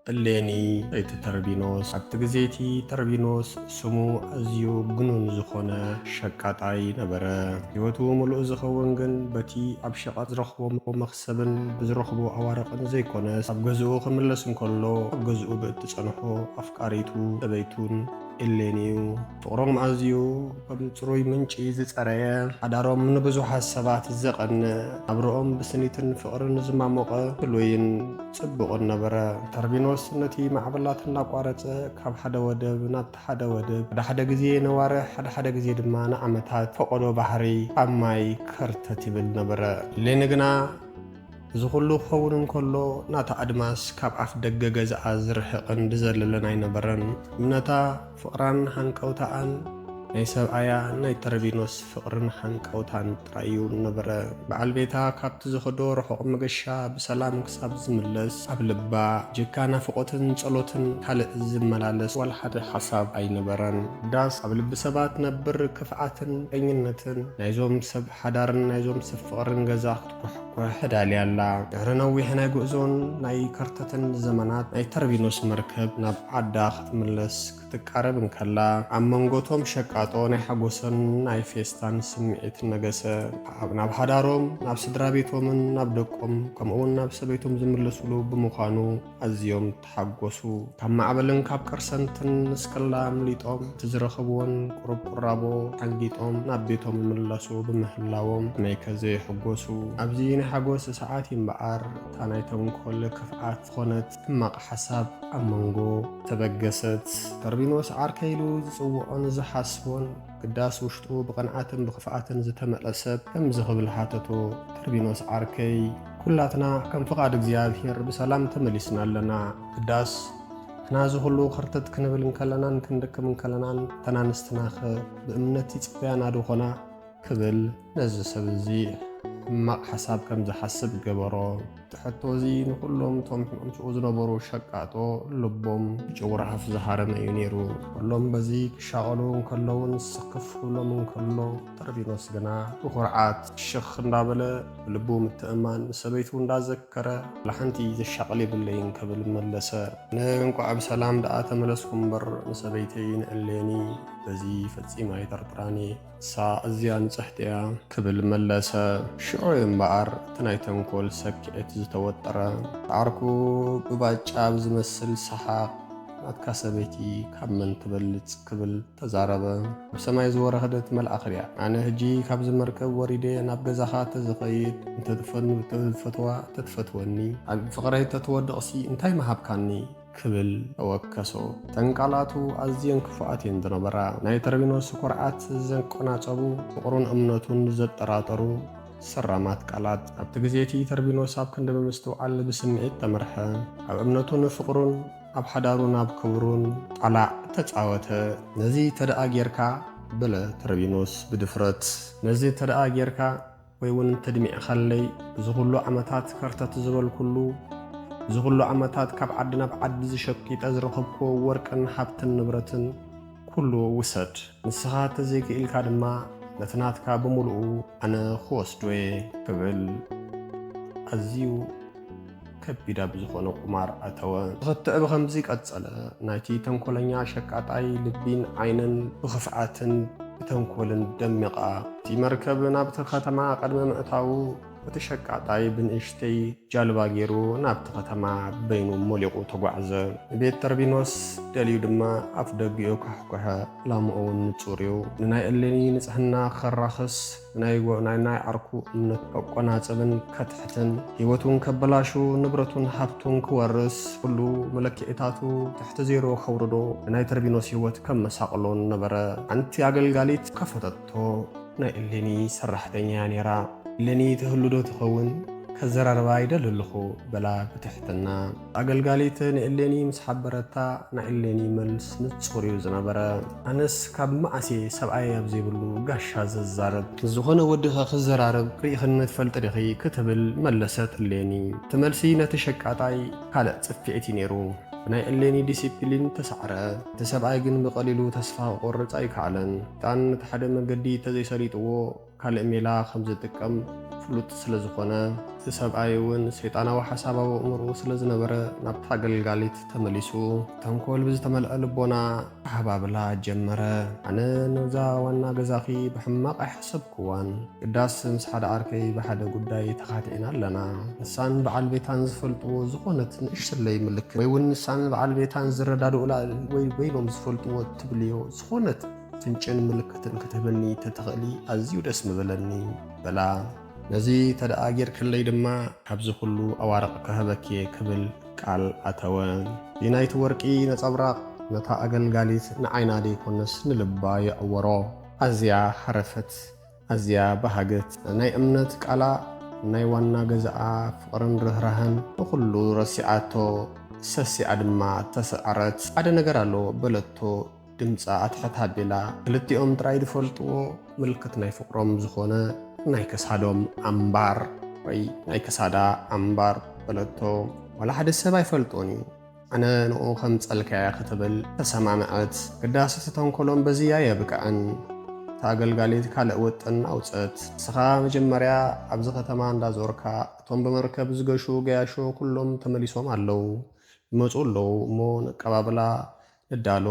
እሌኒ ሰበይቲ ተርቢኖስ። ኣብቲ ግዜ እቲ ተርቢኖስ ስሙ ኣዝዩ ግኑን ዝኾነ ሸቃጣይ ነበረ። ህይወቱ ምሉእ ዝኸውን ግን በቲ ኣብ ሸቐጥ ዝረኽቦ መኽሰብን ብዝረኽቦ ኣዋርቕን ዘይኮነስ፣ ኣብ ገዝኡ ክምለስ እንከሎ ኣብ ገዝኡ ብእትጸንሖ ኣፍቃሪቱ ሰበይቱን እሌኒ እዩ። ፍቕሮም ኣዝዩ ከም ጽሩይ ምንጪ ዝጸረየ፣ ሓዳሮም ንብዙሓት ሰባት ዘቐንእ፣ ናብርኦም ብስኒትን ፍቕርን ዝማሞቐ ፍሉይን ጽቡቕን ነበረ። ተርቢኖስ ነቲ ማዕበላት እናቋረጸ ካብ ሓደ ወደብ ናብቲ ሓደ ወደብ፣ ሓደ ሓደ ግዜ ነዋርሕ፣ ሓደ ሓደ ግዜ ድማ ንዓመታት ፈቐዶ ባሕሪ ኣብ ማይ ከርተት ይብል ነበረ። እሌኒ ግና እዚ ኩሉ ክኸውን እንከሎ፣ ናታ ኣድማስ ካብ ኣፍ ደገ ገዛኣ ዝርሕቕን ዝዘለለን ኣይነበረን። እምነታ፣ ፍቕራን ሃንቀውታኣን ናይ ሰብኣያ ናይ ተርቢኖስ ፍቕርን ሃንቀውታን ጥራይ እዩ ነበረ። በዓል ቤታ ካብቲ ዝኸዶ ርሑቕ መገሻ ብሰላም ክሳብ ዝምለስ፣ ኣብ ልባ ጀካ ናፍቖትን ጸሎትን ካልእ ዝመላለስ ዋላ ሓደ ሓሳብ ኣይነበረን። ዳስ ኣብ ልቢ ሰባት ነብር ክፍኣትን ቀኝነትን ናይዞም ሰብ ሓዳርን ናይዞም ሰብ ፍቕርን ገዛ ክትኩሕኩሕ ተዳልያ ኣላ። ድሕሪ ነዊሕ ናይ ጉዕዞን ናይ ከርተትን ዘመናት፣ ናይ ተርቢኖስ መርከብ ናብ ዓዳ ክትምለስ ክትቃረብ እንከላ፣ ኣብ መንጎቶም ሸቃጦ ናይ ሓጎስን ናይ ፌስታን ስምዒት ነገሰ። ኣብ፣ ናብ ሓዳሮም፣ ናብ ስድራ ቤቶምን ናብ ደቆም፣ ከምኡውን ናብ ሰበይቶም ዝምለሱሉ ብምዃኑ ኣዝዮም ተሓጎሱ። ካብ ማዕበልን ካብ ቀርሰንትን ንስክላ ኣምሊጦም፣ እቲ ዝረኸብዎን ቁሩብ ቁራቦ ሓንጊጦም ናብ ቤቶም ይምለሱ ብምህላዎም፣ ከመይከ ዘይሕጎሱ። ኣብዚ ናይ ሓጎስ ሰዓት እምበኣር፣ እታ ናይ ተንኮል ክፍኣት ዝኾነት ሕማቕ ሓሳብ ኣብ መንጎ ተበገሰት። ተርቢኖስ ዓርከይ ኢሉ ዝጽውዖን ዝሓስቦን ግዳስ ውሽጡ ብቕንዓትን ብኽፍኣትን ዝተመልአ ሰብ ከምዚ ክብል ሓተቶ፣ ተርቢኖስ ዓርከይ፣ ኩላትና ከም ፍቓድ እግዚኣብሔር ብሰላም ተመሊስና ኣለና። ግዳስ ንሕና እዚ ኩሉ ከርተት ክንብል እንከለናን ክንደክም እንከለናን፣ እተን ኣንስትናኸ ብእምነት ይጽበያና ዶ ኾና? ክብል ነዚ ሰብ እዚ ሕማቕ ሓሳብ ከም ዝሓስብ ገበሮ። እቲ ሕቶ እዚ ንኹሎም እቶም ምስኡ ዝነበሩ ሸቃጦ ልቦም ብጭውራፍ ዝሃረመ እዩ ነይሩ። ኩሎም በዚ ክሻቐሉ እንከለውን ስኽፍ ክብሎም እንከሎ፣ ተርቢኖስ ግና ብኹርዓት ሽኽ እንዳበለ ብልቡ ምትእማን ንሰበይቱ እንዳዘከረ፣ "ዋላ ሓንቲ ዘሻቕል የብለይን" ክብል መለሰ። "ኣነ እንቋዕ ብሰላም ደኣ ተመለስኩ እምበር፣ ንሰበይተይ ንእሌኒ በዚ ፈጺመ ኣይጠርጥራን እየ። ንሳ ኣዝያ ንጽሕቲ እያ" ክብል መለሰ። ሽዑ እምበኣር እቲ ናይ ተንኮል ሰኪዔት ዝተወጠረ። ዓርኩ ብባጫ ብዝመስል ሰሓቕ፣ "ናትካ ሰበይቲ ካብ መን ትበልጽ?" ክብል ተዛረበ። "ኣብ ሰማይ ዝወረደት መልኣኽ ድያ? ኣነ ሕጂ ካብዚ መርከብ ወሪደ ናብ ገዛኻ ተዝኸይድ፣ እንተትፈኑ-፣ እንተትፈትዋ፣ እንተትፈትወኒ፣ ኣብ ፍቕረይ እንተትወድቕሲ እንታይ ምሃብካኒ?" ክብል ተወከሶ። እተን ቃላቱ ኣዝየን ክፉኣት እየን ዝነበራ። ናይ ተርቢኖስ ኩርዓት ዘቆናጸቡ፣ ፍቕሩን እምነቱን ዘጠራጠሩ ሰራማት ቃላት። ኣብቲ ግዜ እቲ ተርቢኖስ ኣብ ክንዲ ብምስትውዓል ብስምዒት ተመርሐ። ኣብ እምነቱን ፍቕሩን፣ ኣብ ሓዳሩን ኣብ ክብሩን ጣላዕ ተጻወተ። "ነዚ ተደኣ ጌርካ" በለ ተርቢኖስ ብድፍረት። "ነዚ ተደኣ ጌርካ ወይ እውን እንተድሚዕካለይ፣ እዚ ኩሉ ዓመታት ከርተት ዝበልኩሉ፣ እዚ ኩሉ ዓመታት ካብ ዓዲ ናብ ዓዲ ዝሸቂጠ ዝረኸብኩዎ ወርቅን ሃብትን ንብረትን ኩሉ ውሰድ። ንስኻ እንተዘይክኢልካ ድማ ነቲ ናትካ ብምሉኡ ኣነ ክወስዶ እየ" ክብል ኣዝዩ ከቢድ ኣብ ዝኾነ ቁማር ኣተወ። ክትዕ ብኸምዚ ቀጸለ። ናይቲ ተንኮለኛ ሸቃጣይ ልቢን ዓይንን ብኽፍኣትን ብተንኮልን ደሚቓ። እቲ መርከብ ናብቲ ከተማ ቅድሚ ምእታዉ፣ እቲ ሸቃጣይ ብንእሽተይ ጃልባ ገይሩ ናብቲ ከተማ በይኑ ሞሊቑ ተጓዕዘ። ንቤት ተርቢኖስ ደልዩ ድማ ኣፍ ደጊኡ ኳሕኮሐ። ዕላምኡ እውን ንጹር እዩ። ንናይ እሌኒ ንጽህና ከራኽስ፣ ናይ ጎ-፣ ናይ፣ ናይ ዓርኩ እምነት ከቆናጽብን ከትሕትን፣ ህይወቱን ከበላሹ፣ ንብረቱን ሃብቱን ክወርስ፣ ኩሉ መለክዒታቱ ትሕቲ ዜሮ ከውርዶ፣ ንናይ ተርቢኖስ ህይወት ከመሳቕሎን ነበረ። ሓንቲ ኣገልጋሊት ከፈተቶ። ናይ እሌኒ ሰራሕተኛ እያ ነይራ። "እሌኒ ትህሉ ዶ ትኸውን? ከዘራርባ ይደሊ ኣለኹ" በላ ብትሕትና። ኣገልጋሊት ንእሌኒ ምስ ሓበረታ፣ ናይ እሌኒ መልስ ንጹር እዩ ዝነበረ። "ኣነስ ካብ መዓስ እየ ሰብኣይ ኣብ ዘይብሉ ጋሻ ዘዛርብ? ምስ ዝኾነ ወዲኸ ክዘራረብ ርኢኽኒ ትፈልጢ ዲኺ?" ክትብል መለሰት እሌኒ። እቲ መልሲ ነቲ ሸቃጣይ ካልእ ጽፍዒት እዩ ነይሩ። ብናይ እሌኒ ዲሲፕሊን ተሳዕረ። እቲ ሰብኣይ ግን ብቐሊሉ ተስፋ ክቖርጽ ኣይከኣለን። ሰይጣን ነቲ ሓደ መገዲ እንተዘይሰሊጥዎ፣ ካልእ ሜላ ከም ዝጥቀም ፍሉጥ ስለ ዝኾነ፣ እቲ ሰብኣይ እውን ሰይጣናዊ ሓሳባዊ ኣእምሮኡ ስለ ዝነበረ፣ ናብታ ኣገልጋሊት ተመሊሱ፣ ተንኮል ብዝተመልአ ልቦና ኣሃባብላ ጀመረ። ኣነ ነዛ ዋና ገዛኺ ብሕማቕ ኣይሓሰብኩዋን። ግዳስ ምስ ሓደ ዓርከይ ብሓደ ጉዳይ ተኻቲዕና ኣለና። ንሳን በዓል ቤታን ዝፈልጥዎ ዝኾነት ንእሽተለይ ምልክት፣ ወይ እውን ንሳን በዓል ቤታን ዝረዳድኡላ ወይ በይኖም ዝፈልጥዎ ትብልዮ ዝኾነት ፍንጭን ምልክትን ክትህበኒ ተትኽእሊ ኣዝዩ ደስ ምበለኒ፣ በላ። ነዚ ተደኣ ጌርክለይ ድማ ካብዚ ኩሉ ኣዋርቕ ክህበኪ እየ፣ ክብል ቃል ኣተወ። እቲ ናይቲ ወርቂ ነጸብራቕ ነታ ኣገልጋሊት ንዓይና ደይኮነስ ንልባ የዕወሮ። ኣዝያ ሃረፈት፣ ኣዝያ በሃገት። ናይ እምነት ቃላ፣ ናይ ዋና ገዛኣ ፍቕርን ርህራህን ንኹሉ ረሲዓቶ፣ ሰሲዓ ድማ ተሰዐረት። ሓደ ነገር ኣሎ፣ በለቶ ድምጻ ኣትሕት ኣቢላ። ክልቲኦም ጥራይ ዝፈልጥዎ ምልክት ናይ ፍቕሮም ዝኾነ ናይ ክሳዶም ኣምባር ወይ ናይ ክሳዳ ኣምባር በለቶ። ዋላ ሓደ ሰብ ኣይፈልጦን እዩ። ኣነ ንኡ ከምጸልካያ ክትብል ተሰማምዐት። ግዳስ እቲ ተንኮሎም በዚ ኣየብቅዐን። እታ ኣገልጋሊት ካልእ ውጥን ኣውጸት። ንስኻ መጀመርያ ኣብዚ ከተማ እንዳዞርካ፣ እቶም ብመርከብ ዝገሹ ገያሾ ኩሎም ተመሊሶም ኣለዉ። ይመጹ ኣለዉ እሞ ነቀባብላ ንዳሎ።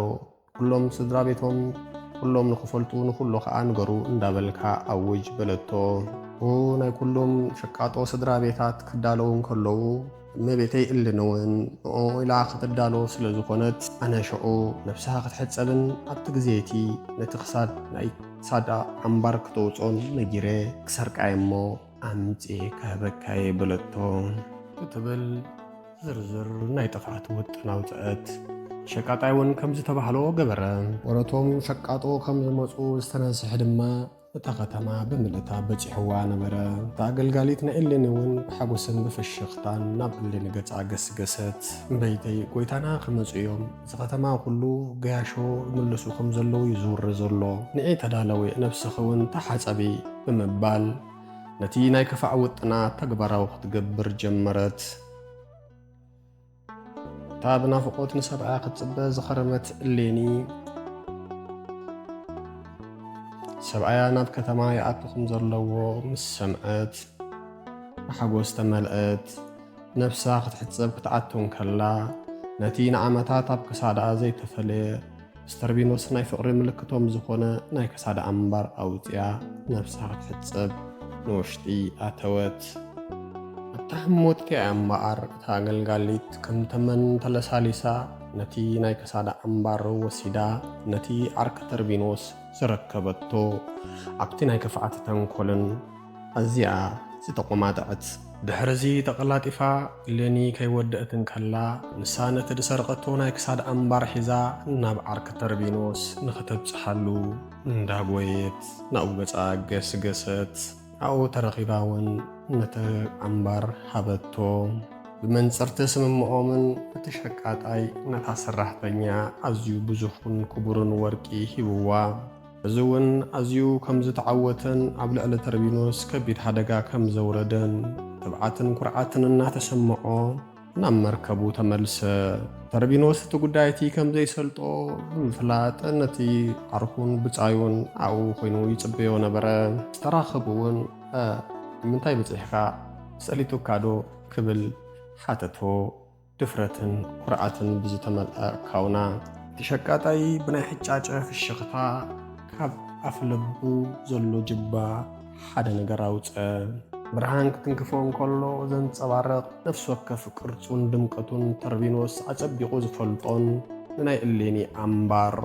ኩሎም ስድራ ቤቶም ኩሎም ንኽፈልጡ ንኹሎ ኸኣ ንገሩ እንዳበልካ ኣውጅ በለቶ። እው ናይ ኩሎም ሸቃጦ ስድራ ቤታት ክዳለዉ እንከለዉ እመቤተይ እልን እውን ንኡ ኢላ ክትዳሎ ስለ ዝኾነት ኣነ ሽዑ ነብስኻ ክትሕጸብን ኣብቲ ግዜ እቲ ነቲ ክሳድ ናይ ክሳዳ ኣምባር ክተውጾን ነጊረ ክሰርቃየ እሞ ኣምጽኤ ክህበካየ በለቶ ክትብል ዝርዝር ናይ ጥፍኣት ውጥን ኣውጽአት። ሸቃጣይ እውን ከም ዝተባህሎ ገበረ። ወረቶም ሸቃጦ ከም ዝመጹ ዝተነስሐ ድማ እታ ከተማ ብምልእታ በጺሕዋ ነበረ። እታ ኣገልጋሊት ንእሌኒ እውን ብሓጎስን ብፍሽኽታን ናብ እሌኒ ገጻ ገስገሰት። እምበይተይ፣ ጎይታና ክመጹ እዮም። እዚ ከተማ ኩሉ ገያሾ ይምልሱ ከም ዘለዉ እዩ ዝውረ ዘሎ። ንዒ ተዳለዊ፣ ነብስኺ እውን ተሓጸቢ ብምባል ነቲ ናይ ክፋእ ውጥና ተግባራዊ ክትገብር ጀመረት። እታ ብናፍቖት ንሰብኣያ ክትጽበ ዝኸረመት እሌኒ፣ ሰብኣያ ናብ ከተማ ይኣቱ ከም ዘለዎ ምስ ሰምዐት፣ ብሓጎስ ተመልአት። ነብሳ ክትሕጸብ ክትኣቱ እንከላ፣ ነቲ ንዓመታት ኣብ ክሳዳ ዘይተፈለየ ምስ ተርቢኖስ ናይ ፍቕሪ ምልክቶም ዝኾነ ናይ ክሳዳ ኣምባር ኣውጺኣ ነብሳ ክትሕጸብ ንውሽጢ ኣተወት። ኣብታ ህሞት እቲኣ እምበኣር እታ ኣገልጋሊት ከም ተመን ተለሳሊሳ ነቲ ናይ ክሳዳ ኣምባር ወሲዳ ነቲ ዓርኪ ተርቢኖስ ዘረከበቶ ኣብቲ ናይ ክፍኣት ተንኮልን ኣዝያ ዝተቖማጠዐት። ድሕርዚ ተቐላጢፋ እሌኒ ከይወደአት እንከላ፣ ንሳ ነቲ ዝሰርቐቶ ናይ ክሳድ ኣምባር ሒዛ ናብ ዓርኪ ተርቢኖስ ንኽተብጽሓሉ እንዳጎየት ናብኡ ገጻ ገስገሰት። ኣብኡ ተረኺባ እውን ነቲ ኣምባር ሃበቶ። ብመንጽርቲ ስምምዖምን እቲ ሸቃጣይ ነታ ሰራሕተኛ ኣዝዩ ብዙሕን ክቡርን ወርቂ ሂብዋ። እዚ እውን ኣዝዩ ከም ዝተዓወተን ኣብ ልዕሊ ተርቢኖስ ከቢድ ሓደጋ ከም ዘውረደን ትብዓትን ኩርዓትን እናተሰምዖ ናብ መርከቡ ተመልሰ። ተርቢኖስ እቲ ጉዳይ እቲ ከም ዘይሰልጦ ብምፍላጥ ነቲ ዓርኩን ብጻዩን ኣብኡ ኮይኑ ይጽበዮ ነበረ። ዝተራኸቡ እውን "እ፣ ንምንታይ በጺሕካ? ጸሊጡካ ዶ?" ክብል ሓተቶ። ድፍረትን ኩርዓትን ብዝተመልኣ ካውና፣ እቲ ሸቃጣይ ብናይ ሕጫጨ ፍሽኽታ ካብ ኣፍ ልቡ ዘሎ ጅባ ሓደ ነገር ኣውጸ። ብርሃን ክትንክፎ እንከሎ ዘንጸባርቕ ነፍሲ ወከፍ ቅርጹን ድምቀቱን ተርቢኖስ ኣጸቢቑ ዝፈልጦን ንናይ እሌኒ ኣምባር፣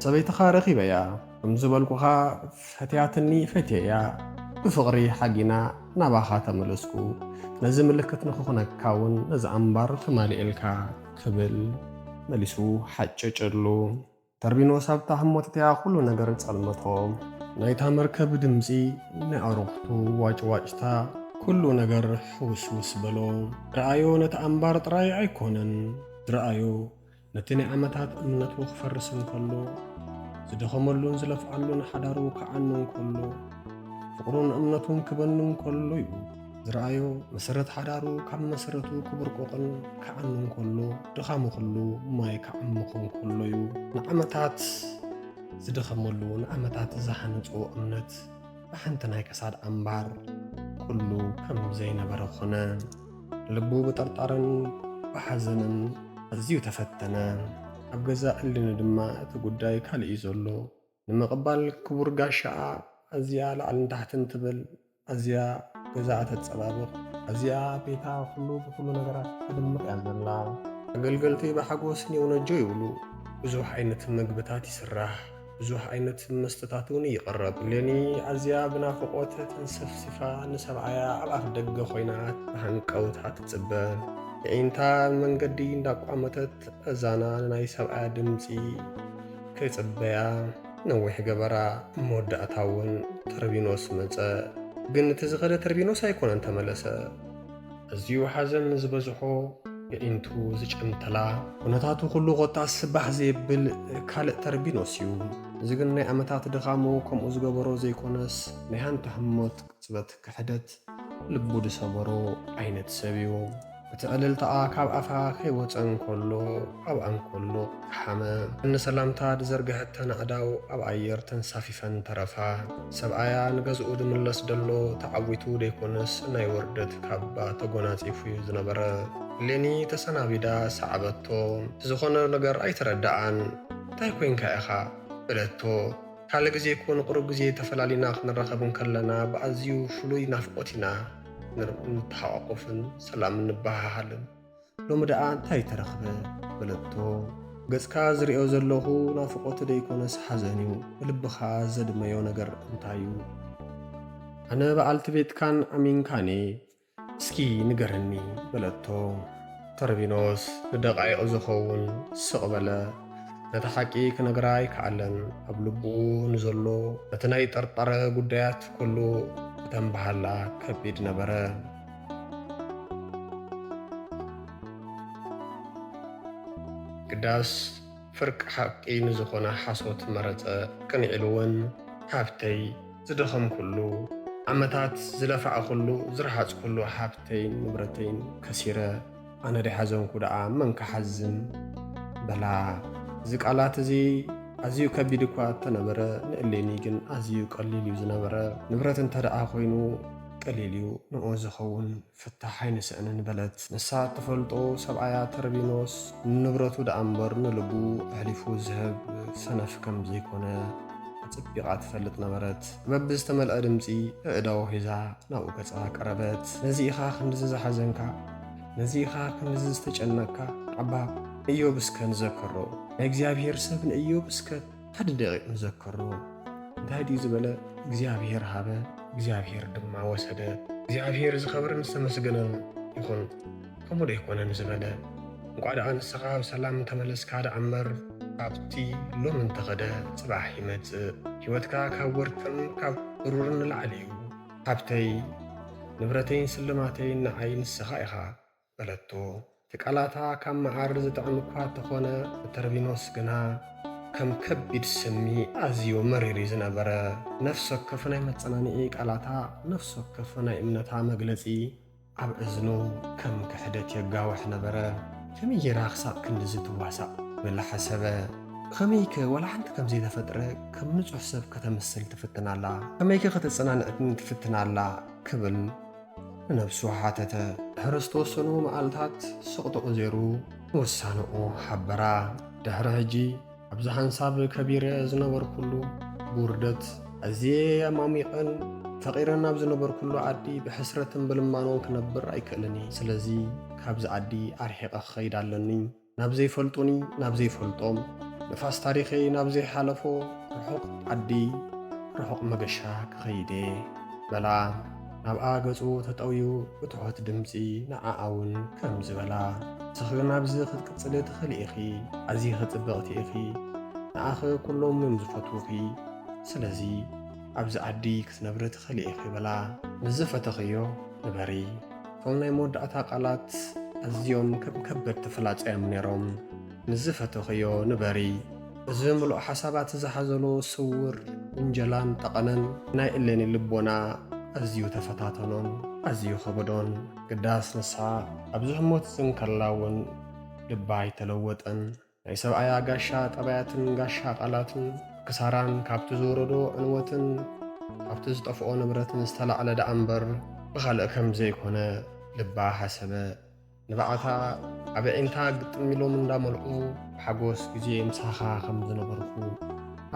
"ሰበይትኻ ረኺበያ፣ ከም ዝበልኩኻ ፈትያትኒ ፈትየያ፣ ብፍቕሪ ሓጊና ናባኻ ተመለስኩ። ነዚ ምልክት ንኽኹነካ እውን ነዚ ኣምባር ተማሊኤልካ" ክብል መሊሱ ሓጨጨሉ። ተርቢኖስ ኣብታ ህሞት እቲኣ ኩሉ ነገር ጸልመቶ። ናይታ መርከብ ድምጺ፣ ናይ ኣዕሩኽቱ ዋጭዋጭታ፣ ኩሉ ነገር ሕውስውስ በሎ። ረኣዮ ነቲ ኣምባር ጥራይ ኣይኮነን ዝረኣዮ፣ ነቲ ናይ ዓመታት እምነቱ ክፈርስ እንከሎ፣ ዝደኸመሉን ዝለፍዓሉን ሓዳሩ ክዓኑ እንከሎ፣ ፍቕሩን እምነቱን ክበኑ እንከሎ እዩ ዝረኣዮ። መሰረት ሓዳሩ ካብ መሰረቱ ክብርቆቕን ክዓኑ እንከሎ፣ ድኻሙ ኩሉ ማይ ክዓምኹ እንከሎ እዩ። ንዓመታት ዝደኸመሉ፣ ንዓመታት ዝሃነጾ እምነት ብሓንቲ ናይ ከሳድ ኣምባር ኩሉ ከም ዘይነበረ ኾነ። ልቡ ብጥርጣረን ብሓዘንን ኣዝዩ ተፈተነ። ኣብ ገዛ እሌኒ ድማ እቲ ጉዳይ ካልእ እዩ ዘሎ። ንምቕባል ክቡር ጋሻኣ ኣዝያ ላዕልን ታሕትን ትብል፣ ኣዝያ ገዛኣ ተጸባብቕ፣ ኣዝያ ቤታ ኩሉ ብኩሉ ነገራት ተድምቕ እያ ዘላ። ኣገልገልቲ ብሓጎስ ኔውነጆ ይብሉ። ብዙሕ ዓይነት ምግብታት ይስራሕ፣ ብዙሕ ዓይነት መስተታት እውን ይቕረብ። እሌኒ ኣዝያ ብናፍቖት ተንሰፍሲፋ ንሰብኣያ ኣብ ኣፍ ደገ ኮይና ብሃንቀውታ ትጽበ። የዒንታ መንገዲ እንዳቋመተት እዛና ንናይ ሰብኣያ ድምጺ ክጽበያ ነዊሕ ገበራ። መወዳእታ እውን ተርቢኖስ መጸ። ግን እቲ ዝኸደ ተርቢኖስ ኣይኮነን ተመለሰ። ኣዝዩ ሓዘን ዝበዝሖ፣ የዒንቱ ዝጨምተላ፣ ኩነታቱ ኩሉ ኮታስ ባህ ዘየብል ካልእ ተርቢኖስ እዩ። እዚ ግን ናይ ዓመታት ድኻሙ ከምኡ ዝገበሮ ዘይኮነስ፣ ናይ ሃንታ ህሞት ቅጽበት ክሕደት ልቡ ዝሰበሮ ዓይነት ሰብ እዩ። እቲ ዕልልታኣ ካብ ኣፋ ከይወጸ እንከሎ፣ ኣብኣ እንከሎ ቀሓመ። ንሰላምታ ዝዘርግሐተን ኣእዳው ኣብ ኣየር ተንሳፊፈን ተረፋ። ሰብኣያ ንገዝኡ ዝምለስ ዘሎ ተዓዊቱ ዘይኮነስ፣ ናይ ውርደት ካባ ተጎናጺፉ እዩ ዝነበረ። እሌኒ ተሰናቢዳ ሰዓበቶ። ዝኾነ ነገር ኣይተረድኣን። "እንታይ ኮይንካ ኢኻ?" በለቶ። ካልእ ግዜ እኮ ንቁሩብ ግዜ ተፈላሊና ክንራኸብ እንከለና ብኣዝዩ ፍሉይ ናፍቖት ኢና ንር-፣ ንተሓቋቆፍን ሰላም ንበሃሃልን። ሎሚ ደኣ እንታይ ተረኽበ? በለቶ። ገጽካ ዝርእዮ ዘለኹ ናፍቖት ደይኮነስ ሓዘን እዩ። ብልብኻ ዘድመዮ ነገር እንታይ እዩ? ኣነ በዓልቲ ቤትካን ዓሚንካን እየ። እስኪ ንገረኒ በለቶ። ተርቢኖስ ንደቓይቕ ዝኸውን ስቕ በለ። ነቲ ሓቂ ክነግራ ኣይከኣለን። ኣብ ልቡ ንዘሎ ነቲ ናይ ጥርጣረ ጉዳያት ኩሉ እተን በሃላ ከቢድ ነበረ። ግዳስ ፍርቂ ሓቂ ንዝኾነ ሓሶት መረጸ። ቅንዒሉ እውን፣ ሃብተይ ዝደኸምኩሉ፣ ዓመታት ዝለፋዕኩሉ፣ ዝረሃጽኩሉ ሃብተይን ንብረተይን ከሲረ፣ ኣነ ደይሓዘንኩ ደኣ መን ክሓዝን? በላ። እዚ ቃላት እዚ ኣዝዩ ከቢድ እኳ እንተነበረ፣ ንእሌኒ ግን ኣዝዩ ቀሊል እዩ ዝነበረ። ንብረት እንተ ደኣ ኮይኑ ቀሊል እዩ፣ ንኡ ዝኸውን ፍታሕ ኣይንስእንን በለት። ንሳ እትፈልጦ ሰብኣያ ተርቢኖስ ንንብረቱ ደኣ እምበር ንልቡ ኣሕሊፉ ዝህብ ሰነፍ ከም ዘይኮነ ኣጸቢቓ ትፈልጥ ነበረት። በብዝተመልአ ድምጺ ኣእዳዉ ሒዛ ናብኡ ገጻ ቀረበት። ነዚ ኢኻ ክንድዚ ዝሓዘንካ? ነዚ ኢኻ ክንድዚ ዝተጨነቕካ? ኣባ ንእዮብ እስከ ንዘክሮ። ናይ እግዚኣብሔር ሰብ ንእዮብ እስከ ሓደ ደቂቕ ንዘክሮ። እንታይ ድዩ ዝበለ? እግዚኣብሔር ሃበ፣ እግዚኣብሔር ድማ ወሰደ። እግዚኣብሔር ዝኸበረን ዝተመስገነን ይኹን። ከምኡ ዶ ኣይኮነን ዝበለ? እንቋዕ ደኣ ንስኻ ብሰላም ተመለስካ ደኣ እምበር፣ ካብቲ ሎም እንተኸደ ጽባሕ ይመጽእ። ህይወትካ ካብ ወርቅን ካብ ብሩርን ንላዕሊ እዩ። ሃብተይ፣ ንብረተይን ስልማተይን ንዓይ ንስኻ ኢኻ በለቶ። እቲ ቃላታ ካብ መዓር ዝጥዕም እኳ እንተኾነ፣ ንተርቢኖስ ግና ከም ከቢድ ስሚ ኣዝዩ መሪር እዩ ዝነበረ። ነፍሲ ወከፍ ናይ መጸናንዒ ቃላታ፣ ነፍሲ ወከፍ ናይ እምነታ መግለጺ ኣብ እዝኑ ከም ክሕደት የጋውሕ ነበረ። ከመይ ጌራ ክሳብ ክንድዚ ትዋሳእ? በለ ሓሰበ። ከመይከ ዋላ ሓንቲ ከም ዘይተፈጥረ፣ ከም ንጹሕ ሰብ ከተምስል ትፍትን ኣላ? ከመይከ ከተጸናንዕትኒ ትፍትን ኣላ? ክብል ንነብሱ ሓተተ። ድሕሪ ዝተወሰኑ መዓልታት ስቕጥቑ ዜሩ ንውሳንኡ ሓበራ። ድሕሪ ሕጂ ኣብዚ ሓንሳብ ከቢረ ዝነበርኩሉ ብውርደት ኣዝየ ኣማሚቐን ፈቒረን ኣብ ዝነበርኩሉ ዓዲ ብሕስረትን ብልማኖን ክነብር ኣይክእልን እየ። ስለዚ ካብዚ ዓዲ ኣርሒቐ ክኸይድ ኣለኒ። ናብ ዘይፈልጡኒ፣ ናብ ዘይፈልጦም፣ ንፋስ ታሪኸይ ናብ ዘይሓለፎ ርሑቕ ዓዲ፣ ርሑቕ መገሻ ክኸይድ እየ በላ። ናብኣ ገጹ ተጠውዩ ብትሑት ድምጺ ንዓኣ እውን ከምዚ በላ። ንስኺ ናብዚ ክትቅጽሊ ትኽእሊ ኢኺ። ኣዚኺ ጽብቕቲ ኢኺ። ንኣኺ ኩሎም እዮም ዝፈትዉኺ። ስለዚ ኣብዚ ዓዲ ክትነብሪ ትኽእሊ ኢኺ በላ። ምስ ዝፈተኽዮ ንበሪ። እቶም ናይ መወዳእታ ቃላት ኣዝዮም ከም ከበድቲ ፍላጻ እዮም ነይሮም። ምስ ዝፈተኽዮ ንበሪ። እዚ ምሉእ ሓሳባት ዝሓዘሎ ስውር ውንጀላን ጠቐነን ናይ እሌኒ ልቦና ኣዝዩ ተፈታተኖን ኣዝዩ ከበዶን። ግዳስ ንሳ ኣብዚ ህሞት እዚ እንከላ እውን ልባ ኣይተለወጠን። ናይ ሰብኣያ ጋሻ ጠባያትን ጋሻ ቃላትን ክሳራን ካብቲ ዝወረዶ ዕንወትን ካብቲ ዝጠፍኦ ንብረትን ዝተላዕለ ደኣ እምበር፣ ብኻልእ ከም ዘይኮነ ልባ ሓሰበ። ንብዓታ ኣብ ኣዒንታ ግጥም ኢሎም እንዳመልዑ፣ ብሓጎስ ግዜ ምሳኻ ከም ዝነበርኩ፣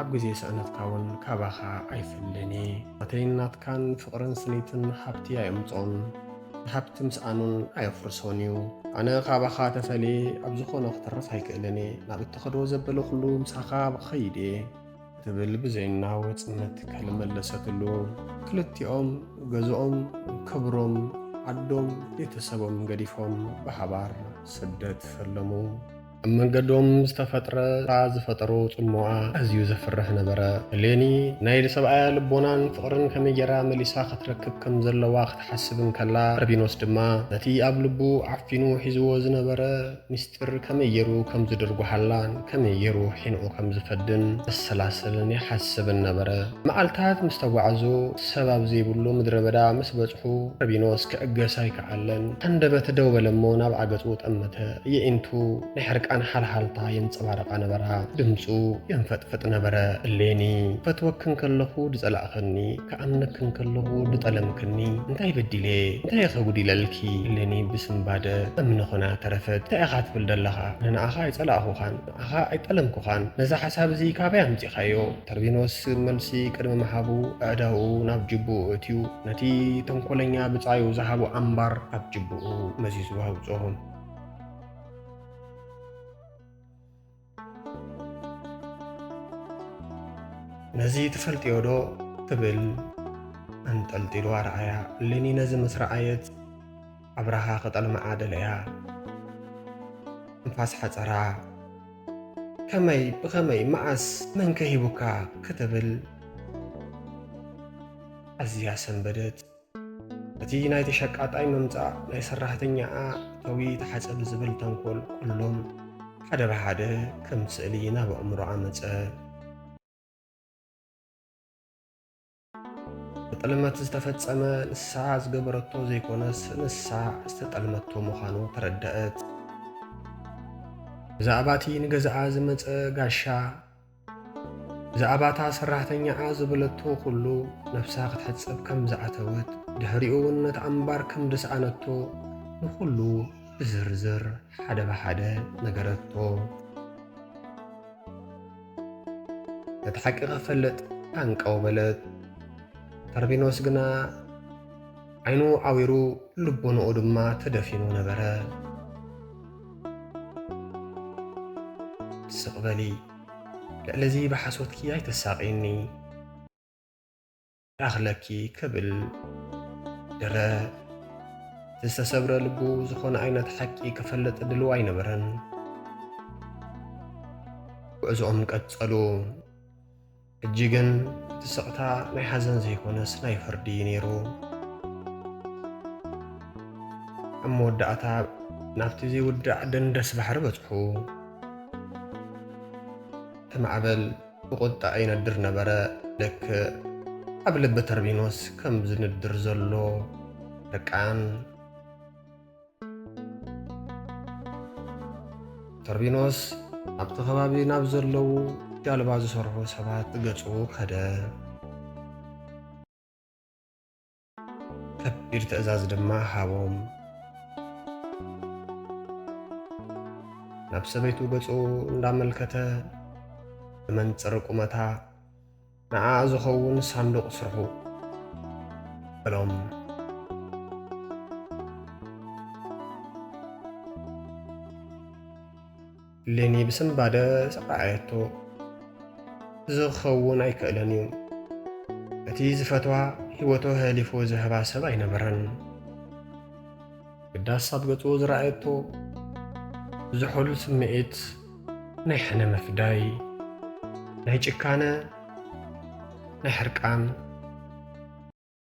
ኣብ ግዜ ስእነትካ እውን ካባኻ ኣይፍልን እየ። ናተይን ናትካን ፍቕርን ስኒትን ሃብቲ ኣየምጽኦን፣ ብሃብቲ ምስኣኑን ኣየፍርሶን እዩ። ኣነ ካባኻ ተፈልየ ኣብ ዝኾነ ክተርፍ ኣይክእልን እየ። ናብ እትኸዶ ዘበለ ኩሉ ምሳኻ ክኸይድ እየ። ክትብል ብዘይናወጽ መትከል መለሰትሉ። ክልቲኦም ገዝኦም፣ ክብሮም፣ ዓዶም፣ ቤተሰቦም ገዲፎም ብሓባር ስደት ፈለሙ። ኣብ መንገዶም ዝተፈጥረ ዝፈጠሮ ጽሞኣ ኣዝዩ ዘፍርሕ ነበረ። እሌኒ ናይ ሰብኣያ ልቦናን ፍቕርን ከመይ ጌራ መሊሳ ክትረክብ ከም ዘለዋ ክትሓስብ እንከላ፣ ተርቢኖስ ድማ ነቲ ኣብ ልቡ ዓፊኑ ሒዝዎ ዝነበረ ምስጢር ከመይ ገይሩ ከም ዝድርጉሓላን ከመይ ገይሩ ሒንኡ ከም ዝፈድን የሰላስልን ይሓስብን ነበረ። መዓልታት ምስ ተጓዓዙ፣ ሰብ ኣብ ዘይብሉ ምድረ በዳ ምስ በጽሑ፣ ተርቢኖስ ክዕገስ ኣይከኣለን። ሃንደበት ደው በለ እሞ ናብኣ ገጹ ጠመተ። የዒንቱ ናይ ሕርቃን ሓልሃልታ የንጸባርቓ ነበራ። ድምጹ የንፈጥፍጥ ነበረ። እሌኒ፣ ክፈትወክን ከለኹ ድጸላእኽኒ፣ ክኣምነክን ከለኹ ድጠለምክኒ፣ እንታይ በዲለ? እንታይ ኢኸ ጉዲለልኪ? እሌኒ ብስንባደ እምኒ ኾና ተረፈት። እንታይ ኢኻ ትብል ዘለኻ? ኣነ ንኣኻ ኣይጸላእኹኻን፣ ንኣኻ ኣይጠለምኩኻን። ነዚ ሓሳብ እዚ ካበይ ኣምጺኻዮ? ተርቢኖስ መልሲ ቅድሚ ምሃቡ፣ ኣእዳዉ ናብ ጅቡኡ እትዩ፣ ነቲ ተንኮለኛ ብጻዩ ዝሃቦ ኣምባር ኣብ ጅቡኡ መዚዙ ኣውጽኦ። ነዚ ትፈልጥዮ ዶ? ክብል ኣንጠልጢሉ ኣርኣያ። እሌኒ ነዚ ምስ ረኣየት፣ ኣብርሃ ክጠልምዓ ደለያ። ትንፋስ ሓጸራ። ከመይ? ብኸመይ? መዓስ? መን ከ ሂቡካ? ክትብል ኣዝያ ሰንበደት። እቲ ናይቲ ሸቃጣይ ምምጻእ፣ ናይ ሰራሕተኛኣ እተዊ ተሓጸቢ ዝብል ተንኮል፣ ኩሎም ሓደ ብሓደ ከም ስእሊ ናብ ኣእምሮኣ መጸ። ብጥልመት ዝተፈጸመ ንሳ ዝገበረቶ ዘይኮነስ፣ ንሳ ዝተጠልመቶ ምዃኑ ተረደአት። ብዛዕባ እቲ ንገዛኣ ዝመጸ ጋሻ፣ ብዛዕባ እታ ሰራሕተኛኣ ዝበለቶ ኩሉ፣ ነብሳ ክትሕጸብ ከም ዝኣተወት፣ ድሕሪኡ እውን ነቲ ኣምባር ከም ዝሰኣነቶ፣ ንኹሉ ብዝርዝር ሓደ ብሓደ ነገረቶ። ነቲ ሓቂ ክፈልጥ ሃንቀው በለት። ተርቢኖስ ግና ዓይኑ ዓዊሩ፣ ልቦንኡ ድማ ተደፊኑ ነበረ። ስቕ በሊ፣ ልዕሊ እዚ ብሓሶትኪ ኣይተሳቕይኒ። ይኣኽለኪ ክብል ደረ። እቲ ዝተሰብረ ልቡ ዝኾነ ዓይነት ሓቂ ክፈልጥ ድልው ኣይነበረን። ጉዕዞኦም ቀጸሉ። ሕጂ ግን እቲ ስቕታ ናይ ሓዘን ዘይኮነስ ናይ ፍርዲ እዩ ነይሩ። ኣብ መወዳእታ ናብቲ ዘይውዳእ ደንደስ ባሕሪ በጽሑ። እቲ ማዕበል ብቑጣ ይነድር ነበረ። ልክዕ ኣብ ልቢ ተርቢኖስ ከም ዝንድር ዘሎ ሕርቃን። ተርቢኖስ ኣብቲ ከባቢ ናብ ዘለዉ ጃልባ ዝሰርሑ ሰባት ገጹ ከደ። ከቢድ ትእዛዝ ድማ ሃቦም። ናብ ሰበይቱ ገጹ እንዳመልከተ፣ ብመንጽር ቁመታ፣ "ንዓኣ ዝኸውን ሳንዱቕ ስርሑ" በሎም። እሌኒ ብስንባደ ስቕ ኣየቶ። "እዚ ክኸውን ኣይክእልን እዩ። እቲ ዝፈትዋ ህይወቱ ኣሕሊፉ ዝህባ ሰብ ኣይነበረን። ግዳስ ኣብ ገጹ ዝረኣየቶ ዝሑል ስምዒት ናይ ሕነ ምፍዳይ፣ ናይ ጭካነ፣ ናይ ሕርቃን፣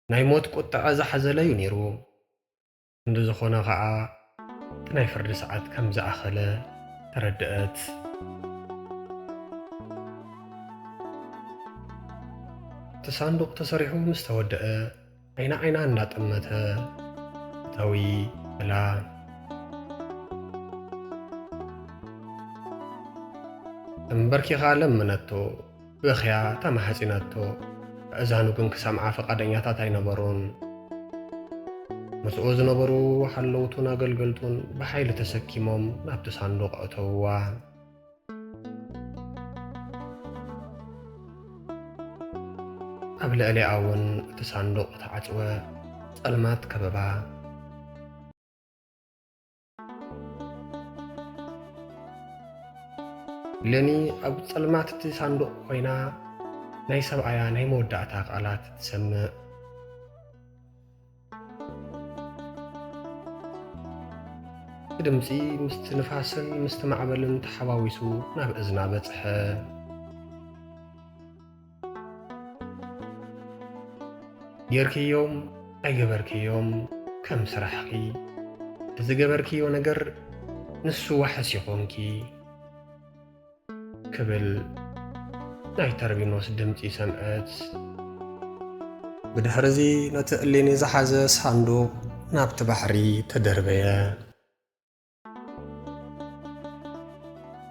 ናይ ሞት ቁጥዐ ዝሓዘለ እዩ ነይሩ። እንተዝኾነ ኸኣ፣ እቲ ናይ ፍርዲ ሰዓት ከም ዝኣኸለ ተረድአት። እቲ ሳንዱቕ ተሰሪሑ ምስ ተወደአ፣ ዓይና ዓይና እንዳጠመተ፣ "እተዊ" ኢላ። ተንበርኪኻ ለመነቶ። በኽያ ተማሕጺናቶ። ኣእዛኑ ግን ክሰምዓ ፈቓደኛታት ኣይነበሩን። ምስኡ ዝነበሩ ሓለውቱን ኣገልገልቱን ብሓይሊ ተሰኪሞም ናብቲ ሳንዱቕ ኣእተውዋ። ኣብ ልዕሊኣ እውን እቲ ሳንዱቕ ተዓጽወ፣ ጸልማት ከበባ። ሌኒ ኣብ ጸልማት እቲ ሳንዱቕ ኮይና ናይ ሰብኣያ ናይ መወዳእታ ቃላት ትሰምዕ። እቲ ድምጺ ምስቲ ንፋስን ምስቲ ማዕበልን ተሓዋዊሱ ናብ እዝና በጽሐ። ጌርክዮም ኣይገበርክዮም ከም ስራሕኺ፣ እቲ ዝገበርክዮ ነገር ንሱ ዋሕስ ይኾንኪ። ክብል ናይ ተርቢኖስ ድምጺ ሰምዐት። ብድሕርዚ ነቲ እሌኒ ዝሓዘ ሳንዱቕ ናብቲ ባሕሪ ተደርበየ።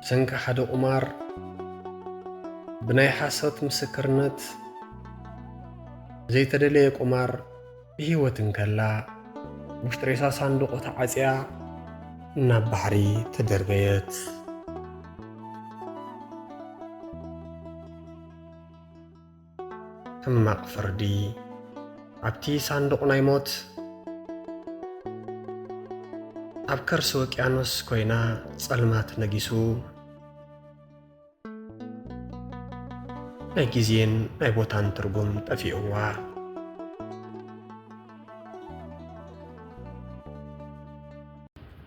ብሰንኪ ሓደ ቁማር፣ ብናይ ሓሶት ምስክርነት፣ ዘይተደለየ ቁማር፣ ብህይወት እንከላ፣ ውሽጢ ሬሳ ሳንዱቕ ተዓጽያ ናብ ባሕሪ ተደርበየት። ሕማቕ ፍርዲ። ኣብቲ ሳንዱቕ ናይ ሞት፣ ኣብ ከርሲ ውቅያኖስ ኮይና ጸልማት ነጊሱ። ናይ ግዜን ናይ ቦታን ትርጉም ጠፊእዋ።